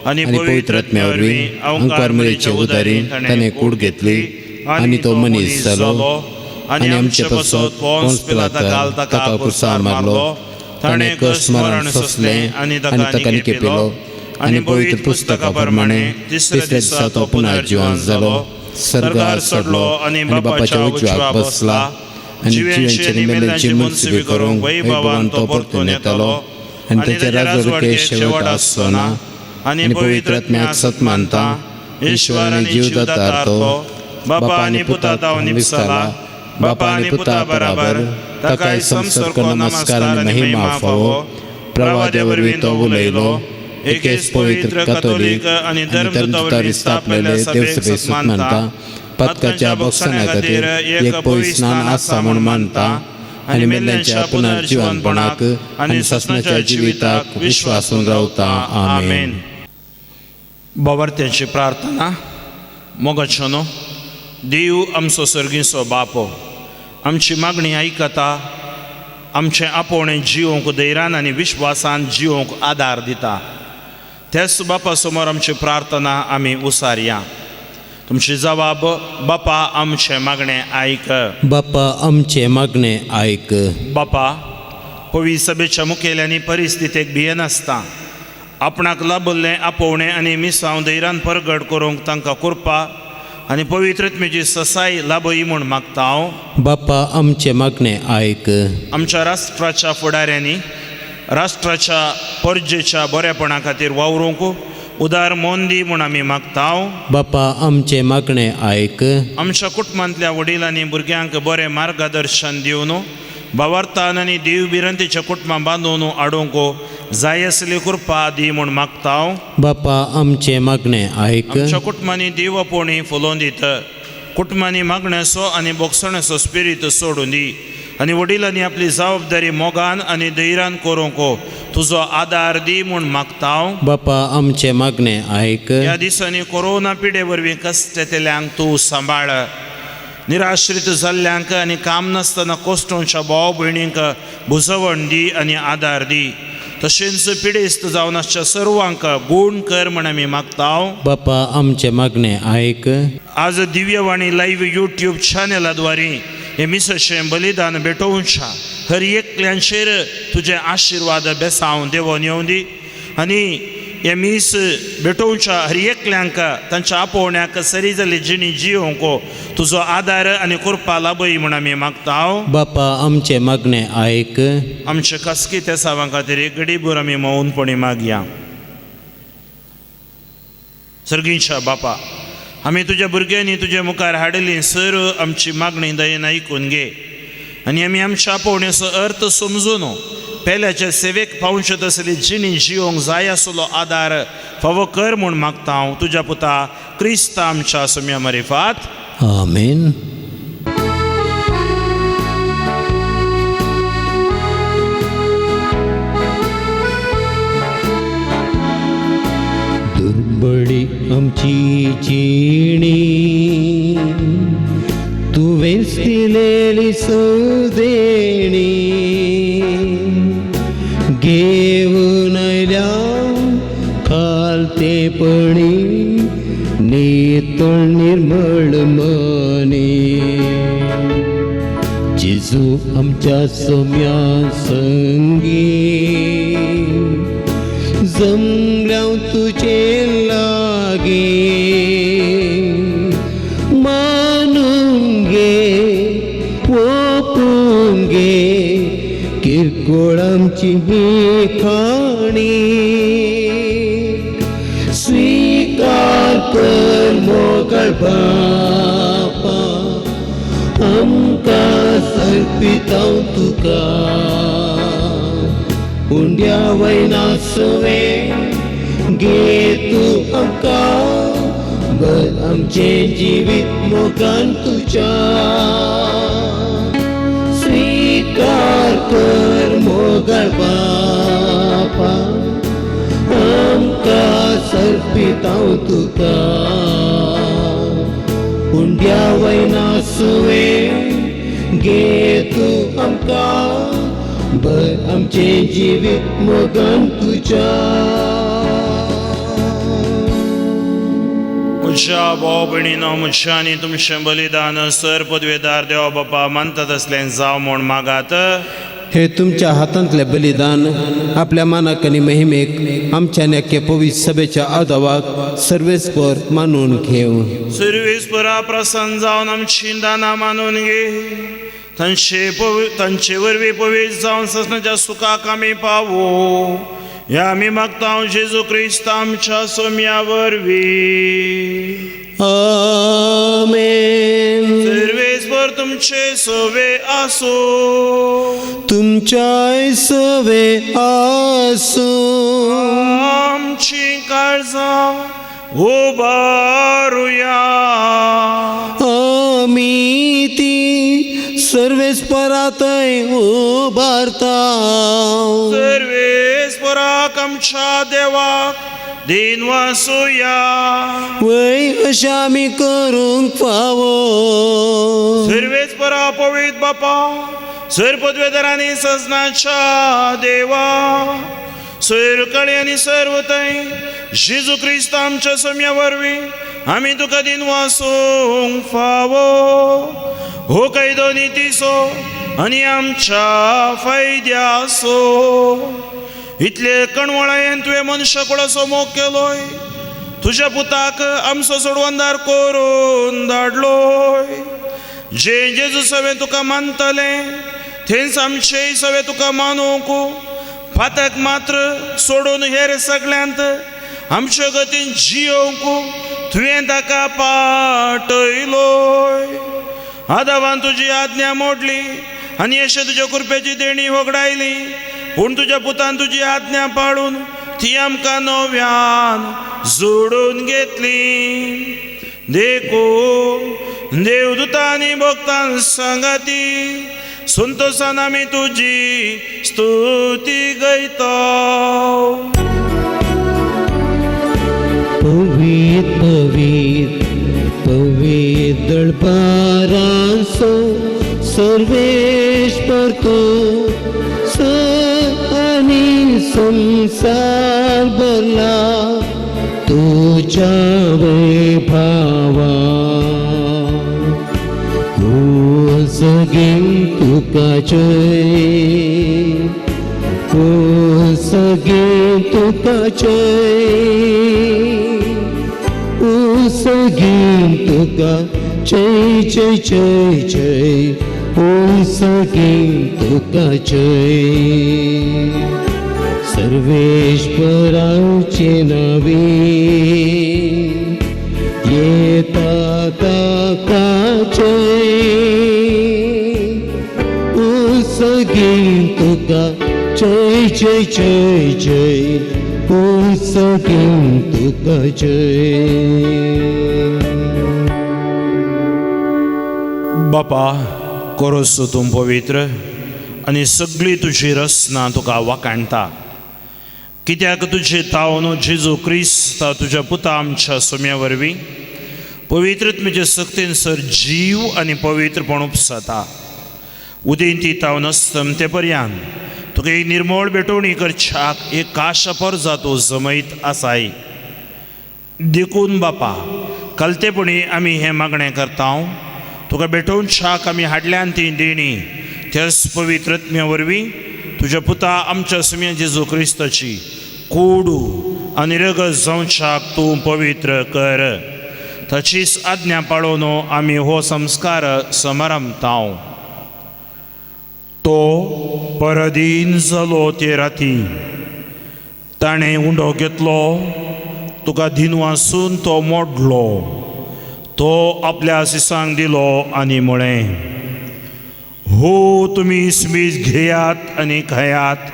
Speaker 2: आनी पवित्र आत्म्या वरवीं अंकार मरेचे उदारी ताणें कूड घेतली आनी तो मनीस जालो आनी आमचे पासत पोन्स पिलाता ताका कुर्सार मारलो, ताणें कश्ट मरण सोंसलें आनी ताका निकेपिलो आनी पवित्र पुस्तका प्रमाणे तिसऱ्या दिसा तो पुनर्जिवन जालो, सर्गार चडलो आनी बापाच्या उजव्याक बसला आनी जिव्यांची आनी मेल्ल्यांची मुन्सिबी करूंक वैभवान तो परतून येतलो आनी ताचे राजवटकेक शेवट आसचो ना. आनी पवित्र आत्म्याक सत मानता, ईश्वर आनी जीवदातार तो बापा आनी पुता तावन निपसला, बापा आनी पुता बराबर ताकाय समसरको नमस्कार आनी महिमा फावो. प्रवाद्या वरवीं तो उलयलो, एकेच पवित्र कथोलीक आनी धर्मदूता वरवीं स्थापलेले देवसभेक सत मानता, पातकाच्या बोगसण्या खातीर एक पवित्र स्नान आसा म्हूण मानता आनी मेल्ल्यांच्या पुनर्जिवनपणाक आनी सासणाच्या जिविताक विश्वासून रावता. आमेन.
Speaker 3: बाबार्थ्यांची प्रार्थना. मोगाचो न्हू देव आमचो सर्गीचो बापो, आमची मागणी आयकता, आमचें आपोवणें जिवंक धैर्यान आनी विश्वासान जिवंक आदार दिता. त्याच बापा समोर आमची प्रार्थना आमी उसारया. तुमची जवाब बापा आमचें मागणें आयक.
Speaker 2: बापा आमचें मागणें आयक.
Speaker 3: बापा, पवी सभेच्या मुखेल्यांनी परिस्थितीक भियेनासता आपणाक लाभल्लें आपोवणें आनी मिसांव धैर्यान परगट करूंक तांकां कृपा आनी पवित्र आत्म्याची ससाय लाभय म्हूण मागता हांव.
Speaker 2: बापा आमचें मागणें आयक.
Speaker 3: आमच्या राष्ट्राच्या फुडाऱ्यांनी राष्ट्राच्या परजेच्या बरेपणा खातीर वावरूंक उदार मन दी म्हूण आमी मागता.
Speaker 2: बापा आमचें मागणें आयक.
Speaker 3: आमच्या कुटुंबांतल्या वडिलांनी भुरग्यांक बरें मार्गदर्शन दिवन भावार्थान आनी देव भिरांतेच्या कुटुंबां बांदून हाडूंक जाय आसली कृपा दी म्हूण मागता.
Speaker 2: बापा आमचें मागणें आयक.
Speaker 3: आमच्या कुटुंबांनी देव आपोवणी फुलोवन दित कुटुंबांनी मागण्याचो आनी बोगसण्याचो स्पिरीत सोडून दी आनी वडिलांनी आपली जबाबदारी मोगान आनी धैर्यान करूंक तुजो आदार दी म्हूण मागता.
Speaker 2: बापा आमचें मागणें आयक.
Speaker 3: ह्या दिसांनी कोरोना पिडे वरवीं कश्ट येतल्यांक तूं सांबाळ, निराश्रीत जाल्ल्यांक आनी काम नासतना कोश्टोंच्या भाव भयणींक भुजवण दी आनी आदार दी, तशेंच पिडेस्त जावन आसच्या सर्वांक गूण कर म्हण आमी मागता.
Speaker 2: बापा आमचें मागणें आयक.
Speaker 3: आज दिव्यवाणी लायव्ह यूट्यूब चॅनलाद्वारे हे मिसाचें बलिदान भेटोवच्या हर एकल्यांचेर तुजे आशिर्वाद बेसांव देवोन येवं दी आनी हे मीस भेटोवच्या हर एकल्यांक तांच्या आपोवण्याक सरी जाल्ली जिणी जियोंक तुजो आदार आनी कृपा लाभय म्हूण आमी मागता.
Speaker 2: बापा आमचें मागणें आयक.
Speaker 3: आमचे खासगी तेसावां खातीर एक गडीभर आमी मौनपणी मागया. सर्गींच्या बापा, आमी तुज्या भुरग्यांनी तुज्या मुखार हाडिल्ली सर आमची मागणी दयेन आयकून घे आनी आमी आमच्या आपोवण्याचो अर्थ समजून पेल्याचे सेवेक पावचे तसली जिणी जिवंक जाय आसलो आदार फावो कर म्हूण मागता हांव तुज्या पुता क्रिस्ता आमच्या सोम्या मरिफात.
Speaker 2: आमेन. दुर्बळी आमची जिणी तुवेंच दिलेली सुदेणी, घेवन आयल्या खालतेपणी नितळ निर्मळ मनी. जेजू आमच्या सोम्या संगी जमल्या तुजे लागी, मानून घे ओपून घे किरकोळ आमची ही खाणी. स्वीकार कर मोगळ बापा आमकां सर्पितांव तुका, उंड्या वयना सुवें घे तूं आमकां, बर आमचें जिवीत मोगान तुज्या. स्वीकार कर मोगळ बापा आमकां सर्पितांव तुका, उंड्या वयना सुवें घे तूं आमकां, बर आमचें जिवीत मोगान तुज्या.
Speaker 3: म्हज्या भाव भयणीनो, म्हज्या आनी तुमचें बलिदान सर पदवेदार देवा बापा मानतात असलें जावं म्हूण मागात.
Speaker 2: हे तुमच्या हातांतलें बलिदान आपल्या मानाक आनी महिमेक आमच्या नेके पवित्र सभेच्या आदावाक सर्वेस्पर मानून घेवं.
Speaker 3: सर्वेस्परा प्रसन्न जावन आमची दानां मानून घे. तांचे तांचे वरवीं पवित्र जावन ससनाच्या सुखाक आमी पावो ह्या आमी मागता जेजू क्रिस्त आमच्या सोम्या वरवीं.
Speaker 2: आमेन.
Speaker 3: सर्वेस्पर तुमचे सवे आसो.
Speaker 2: तुमच्याय सवे आसूं.
Speaker 3: आमची काळजां उबारुया.
Speaker 2: आमी ती सर्वेस्परातय उबारता.
Speaker 3: सर्वेस्पराक आमच्या देवाक दिन वासुया.
Speaker 2: वय अशें आमी करूंक फावो.
Speaker 3: सर्वेस्परा पवित्र बापा सर पदवेदार आनी सजनाच्या देवा सैरकाळी आनी सर्वतय जेजू क्रिस्त आमच्या सम्या वरवीं आमी तुका दिन वासूंक फावो. हो कायदो नितीचो आनी आमच्या फायद्याचो. इतले कणवळायेन तुवें मनशा कुळाचो मोग केलोय तुज्या पुताक आमचो सोडवंदार करून धाडलोय. जे जेजू सवें तुका मानतले थंयच आमचेय सवें तुका मानूंक फातक मात्र सोडून हेर सगळ्यांत आमच्या गतीन जियोवंक तुवें ताका पाटयलोय. आदावान तुजी आज्ञा मोडली आनी अशें तुज्या कृपेची देणी होगडायली पूण तुज्या पुतान तुजी आज्ञा पाळून ती आमकां नव्यान जोडून घेतली. देखून देवदूतांनी भक्तां सांगाती संतोषान आमी तुजी स्तुती गयता.
Speaker 2: पवीत पवीत पवीत दळपारांचो सर्वेस्पर तूं स आनी संवसार भरला तुज्या वैभावा. ओ सगीं तुका जय ओ सगीं तुका जय ओ सगीं तुका जय जय जय जय ओ सगीं तुका जय. सर्वेश्वराचे नावे येता ताका जय ओ सगीं तुका जय जय जय जय ओ सगीं तुका जय.
Speaker 3: बापा कोरोस तूं पवित्र आनी सगळी तुजी रचना तुका वाखाणटा कित्याक तुजे तावन जेजू क्रिस्त तुज्या पुता आमच्या सोम्या वरवीं पवित्रत्मेचे सक्तीन सर जीव आनी पवित्रपण उपसता. उदेंती तावन अस्तमते पर्यान तुका एक निर्मळ भेटवणी करच्याक एक काशपर जातो जमयत आसाय. देखून बापा कलतेपणी आमी हें मागणें करता तुका भेटोवच्याक आमी हाडल्यान ती देणी त्याच पवित्रत्म्या वरवीं तुज्या पुता आमच्या सुम्या जेजू क्रिस्ताची कोडू आनी रगत जावच्याक तूं पवित्र कर. ताचीच आज्ञा पाळोवन आमी हो संस्कार समारंभता. तो परदीन जालो ते राती ताणें उंडो घेतलो तुका दिनवासून तो मोडलो तो आपल्या सिसांक दिलो आनी म्हळें हो तुमी स्मीज घेयात आनी खायात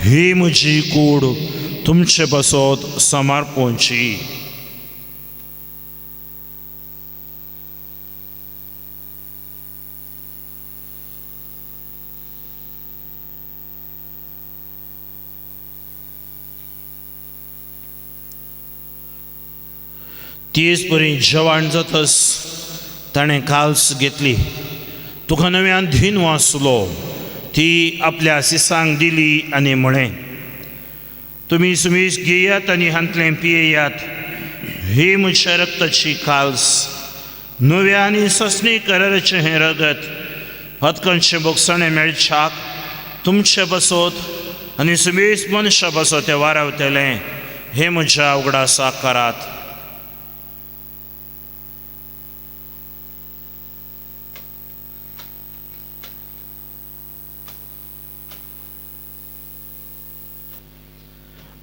Speaker 3: ही म्हजी कूड तुमचे पासत समर्पणची. तेच परी जेवण जातस ताणें काल्स घेतली तुका नव्यान धीन वाचलो ती आपल्या सिसांक दिली आनी म्हळें तुमी सुमीस घेयात आनी हांतलें पियेयात ही म्हज्या रक्ताची काल्स नव्या आनी ससणी कराराचें हें रगत हतकनचें बोगसणें मेळच्याक तुमचे बसत आनी सुमीस मनशा बसत तें वारावतलें हें म्हज्या उगडासाक करात.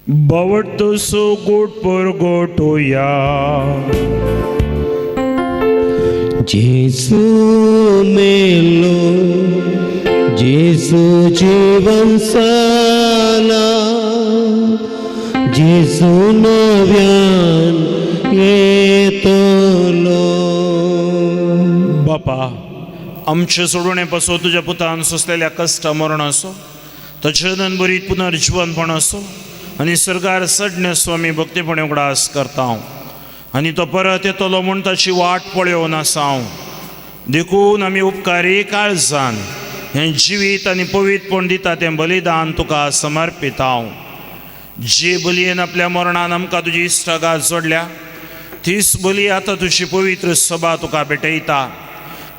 Speaker 3: बावडतो सो गोट परगोटोया.
Speaker 2: जेसू मेलो, जेसू जीवन साला, जेसू नव्यान येतलो.
Speaker 3: बापा आमचे सोडवणे पासून तुज्या पुतान सोंसलेल्या कश्ट मरण असो, ताचे बरीत पुनर्जीवनपण असो आनी सर्गार चडण्याचो आमी भक्तीपणे उगडास करता आनी तो परत येतलो म्हूण ताची वाट पळोवन आसा. देखून आमी उपकारी काळजान हें जिवीत आनी पवित्रपण दिता तें बलिदान तुका समर्पिता. जे बलयेन आपल्या मरणान आमकां तुजी इश्टागात जोडल्या तीच बली आतां तुजी पवित्र सभा तुका भेटयता.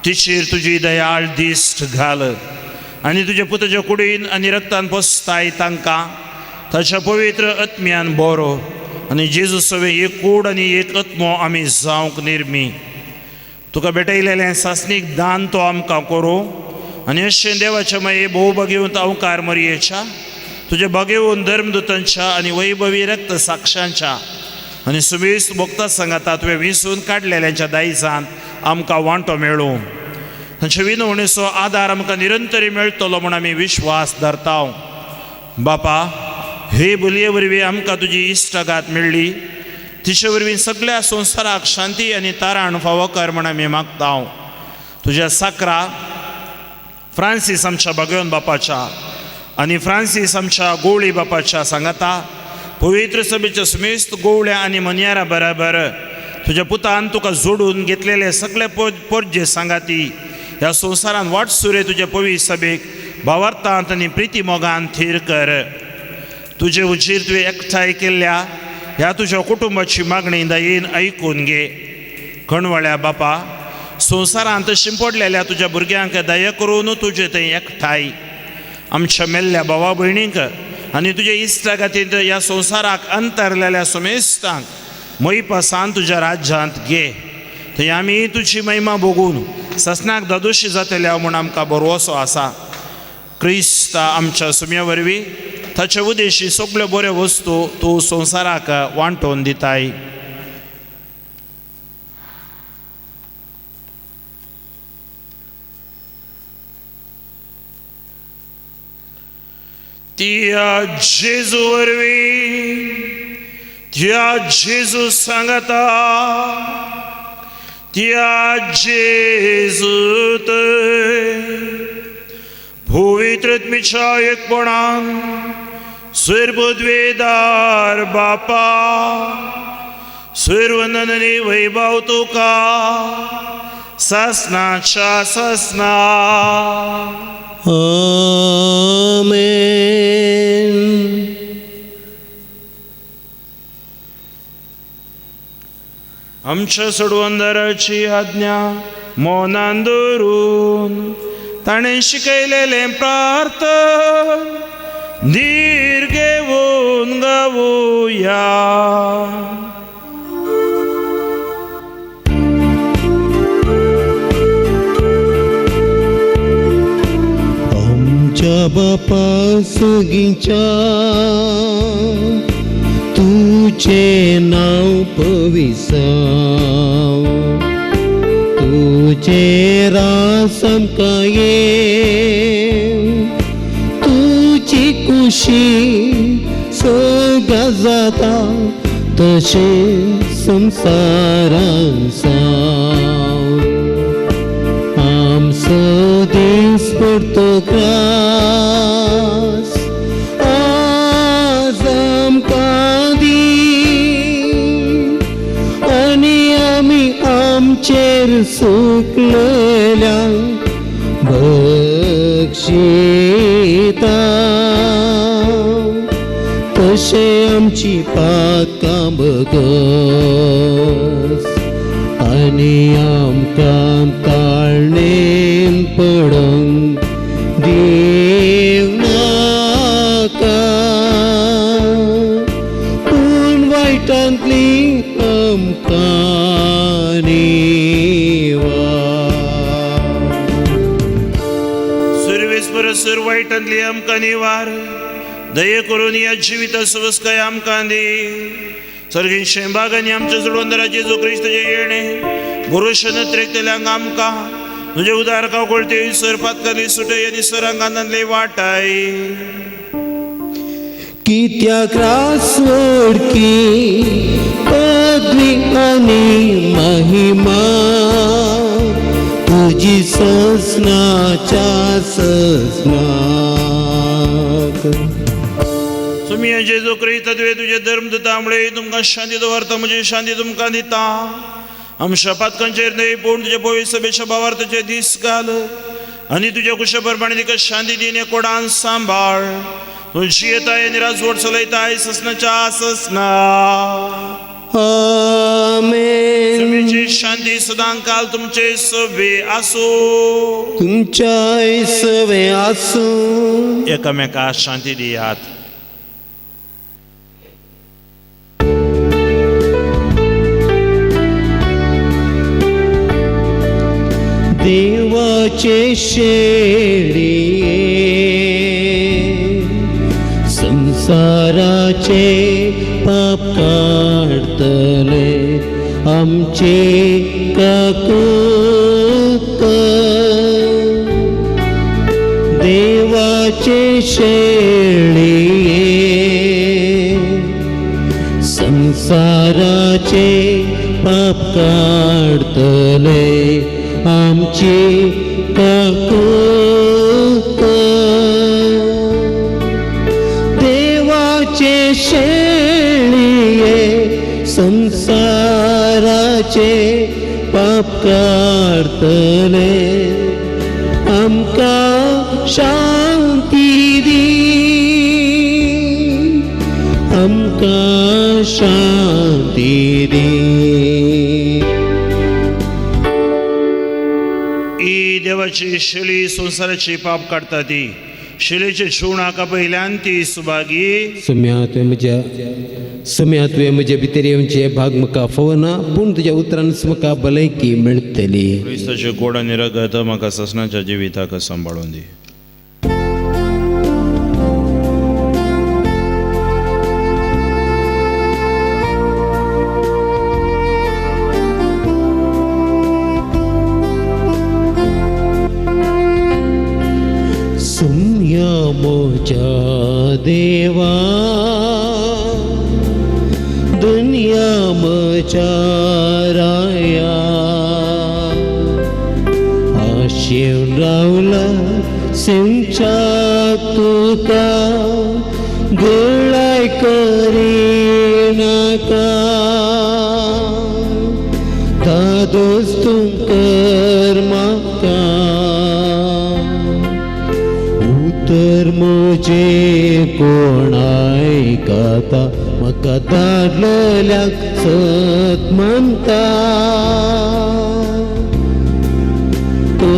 Speaker 3: तिचेर तुजी दयाळ दिश्ट घाल आनी तुज्या पुताच्या कुडीन आनी रक्तान पोसताय तांकां ताच्या पवित्र आत्म्यान बरो आनी जेजू सवें एक कूड आनी एक आत्मो आमी जावंक निर्मी. तुका भेटयलेलें सासणीक दान तो आमकां करूं आनी अशें देवाच्या माये भोवभागेवंत अवकार मरयेच्या तुज्या भागेवन धर्मदूतांच्या आनी वैभवी रक्त साक्षांच्या आनी सुबेस्त भोगता सांगाता तुवें विसून काडलेल्यांच्या दायजान आमकां वांटो मेळूं. तांचे विनवणेचो आदार आमकां निरंतरी मेळटलो म्हूण आमी विश्वास धरता. बापा हे बलये वरवीं आमकां तुजी इश्टागात मेळ्ळी, तिचे वरवीं सगळ्या संवसाराक शांती आनी ताराण फावो कर म्हूण आमी मागता. तुज्या साकरा फ्रांसीस आमच्या भगवन बापाच्या आनी फ्रांसीस आमच्या गोवळी बापाच्या सांगाता पवित्र सभेच्या सुमेस्त गोवळ्या आनी मनयारा बराबर तुज्या पुतान तुका जोडून घेतलेले सगळे पोरजे सांगाती ह्या संवसारान वाटसुरे तुज्या पवित्र सभेक भावार्थांत आनी प्रिती मोगान थीर कर. तुजे उजीर तुवें एकठांय केल्ल्या ह्या तुज्या कुटुंबाची मागणी दयेन आयकून घे. खणवळ्या बापा संवसारांत शिंपडलेल्या तुज्या भुरग्यांक दया करून तुजे थंय एकठांय आमच्या मेल्ल्या भावा भयणींक आनी तुज्या इश्टा खातीर ह्या संवसाराक अंतरलेल्या सुमेस्तांक मैपासान तुज्या राज्यांत घे. थंय आमी तुजी महिमा भोगून ससनाक दादोशी जातल्या म्हूण आमकां भरवसो आसा. क्रिस्ता आमच्या सुम्या वरवीं ताचे उदेशी सगळ्यो बऱ्यो वस्तू तूं संवसाराक वांटोवन दिताय. त्या जेजू वरवीं त्या जेजू सांगता त्या जेजूत पवित्र आत्म्याच्या एकपणान सर्वद्वेदार बापा सर्वनंदनी वैभव तुका ससनाच्या ससना.
Speaker 2: आमेन.
Speaker 3: आमच्या सोडवंदराची आज्ञा मनान दवरून ताणें शिकयलेलें प्रार्थन धीर घेवन गावया.
Speaker 2: आमच्या बापा सगींच्या तुझे नांव पविसाव, तुझे रास आमकां येव, तुजी खुशी सगळ्या जाता तशें संवसारान जावं. आमचो दीस पडतो ग्रास आज आमकां दी आनी आमी आमचेर सुकलेल्यांक बक्षिता तशें आमची पातकां बगस आनी आमकां ताळणेन पडोंक दिवनाका, पूण वायटांतली आमकां निवार.
Speaker 3: सुरवेस परसर वायटांतली आमकां निवार. दये करून ह्या जिविता सुवस्काय आमकां दी. सर्गी शेंबागांनी आमच्या जुळवंदराचे जो क्रिस्ताचें येणें भरोशे नत्रेकतल्यांक आमकां तुजे उदार कावकोळते सर पातकाली सुटय आनी सरांगांतले वाटाय.
Speaker 2: कित्याक रासवडकी पदवी आनी महिमा तुजी ससनाच्या ससनाक.
Speaker 3: तुमी जेजू क्रिस्त तुवें तुजे धर्म दिता मुळे तुमकां शांती दवरता, म्हजी शांती तुमकां दिता. आमच्या पातकांचेर न्हय पूण तुज्या पवित्र सभेच्या भावार्थाचे दीस घाल आनी तुज्या कुशा प्रमाणे तिका शांती दीन कोडान सांबाळ. तूं जियेताय आनी राजवट चलयताय ससनाच्या ससना.
Speaker 2: आमेन.
Speaker 3: तुमची शांती सदांकाल तुमचे सवे आसूं.
Speaker 2: तुमच्याय सवे आसूं.
Speaker 3: एकामेका शांती दियात.
Speaker 2: देवाचे शेळये संसाराचे पाप काडतले आमचे काकूत. देवाचे शेळये संसाराचे पाप काडतले आमची काकूत. देवाचे शेळये संसाराचे पाप काडतले आमकां शांती दी, आमकां शांती दी.
Speaker 3: ही देवाची शेळी संवसाराची पाप काडटा ती शेळीचे जेवणाका पयल्यान ती सुभागी.
Speaker 2: सुम्या तुवें म्हज्या भितर येवचे भाग म्हाका फावना, पूण तुज्या उतरान म्हाका भलायकी मेळटली.
Speaker 3: क्रिस्ताचे गोड आनी रगत म्हाका ससनाच्या जिविताक सांबाळून दी.
Speaker 2: सुम्या म्हज्या देवा दुनिया म्हज्या राया आशेवन रावला सिंच्या तुका गुळाय करिनाका. दादोस तूं कर म्हाका उतर म्हजे कोण आयकता म्हाका धाडलेल्याक सत मानता. तो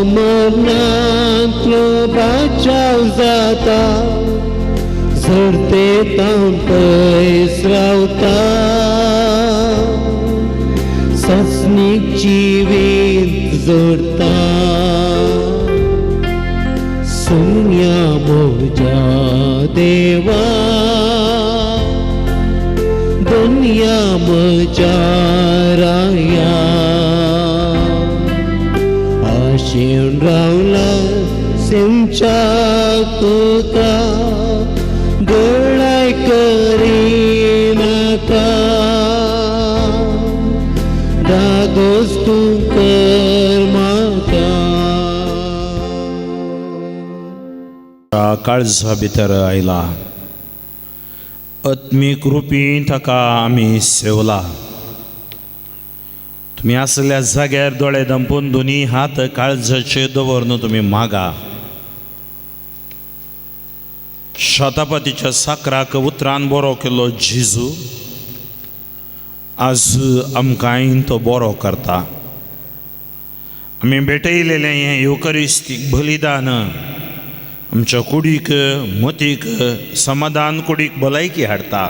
Speaker 2: मरणांतलो बाचाव जाता झडते तावन पयस रावता. ससनीक जिवीत जोडता. सुम्या म्हज्या देवा दुनिया म्हज्या राया आशेवन रावला सिंच्या तुका गळाय करिनाका. दादोस तूं कर म्हाका.
Speaker 3: काळजा भितर आयला आत्मीक रुपी ताका आमी सेवला. तुमी आसल्या जाग्यार दोळे दंपून दोनी हात काळजाचेर दवरून तुमी मागा. शतापतीच्या साकराक उतरान बरो केलो जेजू आज आमकांय तो बरो करता. आमी भेटयलेलें हें युकरिस्तीक बलिदान आमच्या कुडीक मतीक समाधान कुडीक भलायकी हाडटा.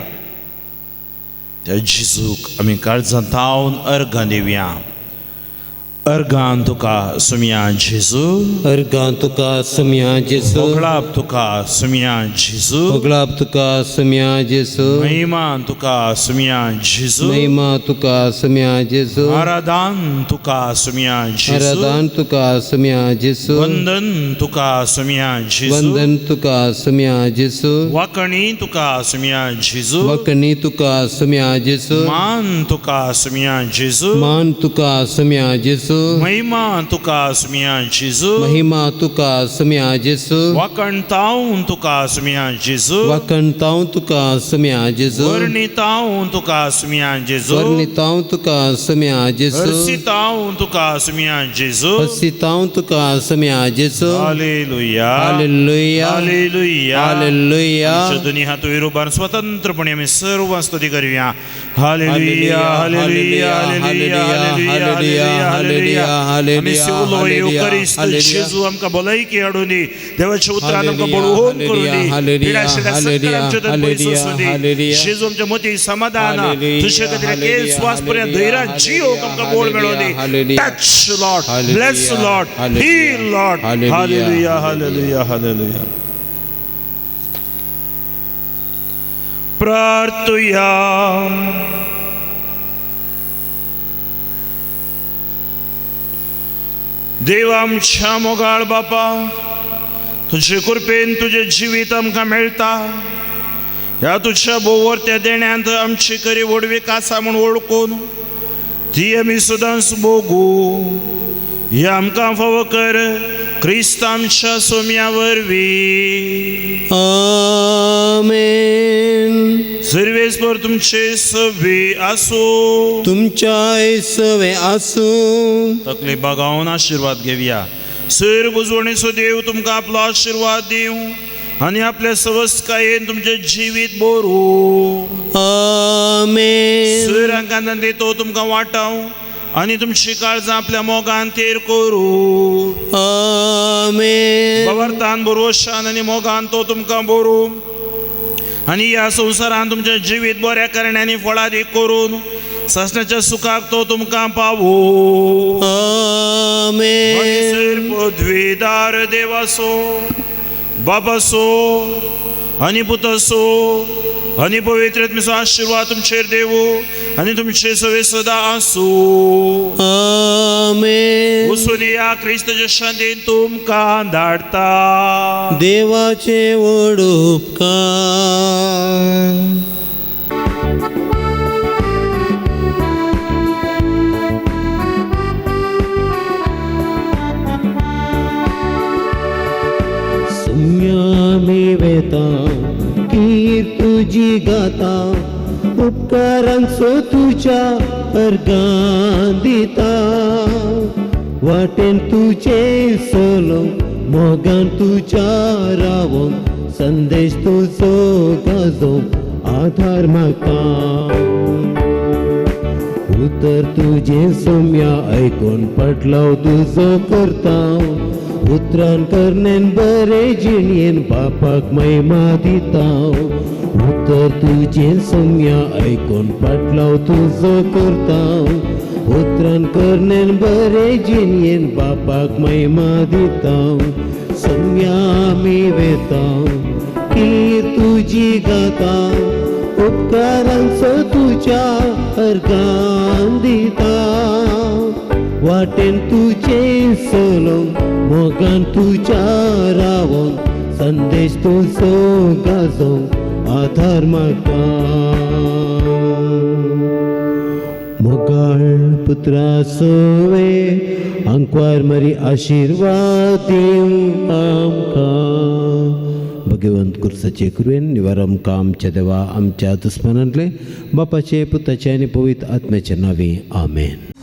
Speaker 3: त्या जेजूक आमी काळजांत तावन अर्गां दिवया. अर्गान तुका सुमया जेजू,
Speaker 2: अर्गां तुका सुमया जेजू,
Speaker 3: होगळाप तुका सुमया जेजू,
Speaker 2: होगळाप तुका सुमया जेजू,
Speaker 3: महिमा तुका सुमया जेजू,
Speaker 2: महिमा तुका सुमया जेजू,
Speaker 3: आराधान तुका सुमया जेजू,
Speaker 2: आराधान तुका सुमया जेजू,
Speaker 3: वंदन तुका सुमया जेजू,
Speaker 2: वंदन तुका सुमया जेजू,
Speaker 3: वाकणी तुका सुमया जेजू,
Speaker 2: वकणी तुका सुमया जेजू,
Speaker 3: मान तुका सुमया जेजू,
Speaker 2: मान तुका सुमया जेजू,
Speaker 3: महिमा तुका सुमया जेजू,
Speaker 2: महिमा तुका सुमया जेजू,
Speaker 3: वाकणताव तुका सुमया जेजू,
Speaker 2: वकणताव तुका सुमया जेजू,
Speaker 3: वर्णिताव तुका सुमया जेजू,
Speaker 2: वर्णिताव तुका सुमया जेजू,
Speaker 3: हर्षिताव तुका सुमया जेजू,
Speaker 2: हर्षिताव तुका सुमया जेजू.
Speaker 3: Hallelujah,
Speaker 2: hallelujah,
Speaker 3: hallelujah,
Speaker 2: hallelujah.
Speaker 3: आमच्या दोन्ही हात वयर उबारून स्वतंत्रपणे आमी सर्व स्तुती करूया. Hallelujah, hallelujah, hallelujah, hallelujah, hallelujah, आमी सेवलो येवकरिस्त जेजू आमकां भलायकी हाडून दी, देवाच्या उतरान आमकां बळवंत करून दी, पिडा आशिल्ल्या सगळ्या आमच्या पयस वचूं दी. जेजू आमच्या मती समाधान तुजे खातीर एक स्वास पर्यंत धैर्यान जियोक आमकां बोळ मेळोवन दी. Touch Lord, bless Lord, heal Lord. Hallelujah, hallelujah, hallelujah. प्रार्थुया. देव आमच्या मोगाळ बापा, तुजे कृपेन तुजें जिवीत आमकां मेळटा. ह्या तुज्या भोंवरत्या देण्यांत आमची खरी व्हडवीक आसा म्हूण वळखून ती आमी सदांच भोगू. हे आमकां फावो कर क्रिस्त आमच्या सोम्या वरवीं.
Speaker 2: आमेन.
Speaker 3: सर्वेस्पर तुमचे सवे आसूं,
Speaker 2: तुमच्याय सवे आसूं.
Speaker 3: तकली बागावन आशिर्वाद घेवया. सर बुजवणेचो देव तुमकां आपलो आशिर्वाद दिवं आनी आपल्या सवस्कायेन तुमचें जिवीत बरूं.
Speaker 2: आमेन.
Speaker 3: सर हांकां तो तुमकां वाटाव आनी तुमची काळजां आपल्या मोगान थेर करूं.
Speaker 2: आमेन.
Speaker 3: भवार्थान बरोशान आनी मोगान तो तुमकां बरूं आनी ह्या संवसारान तुमचें जिवीत बऱ्या करण्यांनी फळादीक करून सासणाच्या सुखाक तो तुमकां पावूं.
Speaker 2: आमेन.
Speaker 3: पदवीदार देवासो, बाबासो आनी पुतासो आनी पवित्र आत्म्याचो आशिर्वाद तुमचेर देवू आनी तुमचे सवे सदां आसूं.
Speaker 2: आमेन.
Speaker 3: वचून या क्रिस्ताच्या शांतीन तुमकां धाडटा.
Speaker 2: देवाचे व्हड उपकार. सुम्या मी वेता कीर तुजी गाता, उपकारांचो तुज्या अर्गां दिता. वाटेन तुजे सोलो मोगान तुज्या रावोन, संदेश तुजो गाजोवंक आधार म्हाका. उतर तुजें सोम्या आयकून पटलाव तुजो करता, उतरान करण्यान बरे जिणयेन बापाक महिमा दिता. उतर तुजें सोम्या आयकून पाटलाव तुजो करता, उतरान करण्यान बरे जिणयेन बापाक महिमा दिता. सोम्या आमी वेता कीर तुजी गाता, उपकारांचो तुज्या अर्गां दिता. वाटेन तुजें सोलो मोगान तुज्या रावोन, संदेश तुजो गाजोवंक आधार म्हाका. मोगाळ पुत्रा सोवे आंकवार मरी आशिर्वाद दिवं आमकां. भगवंत कुर्साचे कृपेन निवार आमकां आमच्या देवा आमच्या दुस्मनांतले, बापाचे पुताचे आनी पवित्र आत्म्याचे नांवे. आमेन.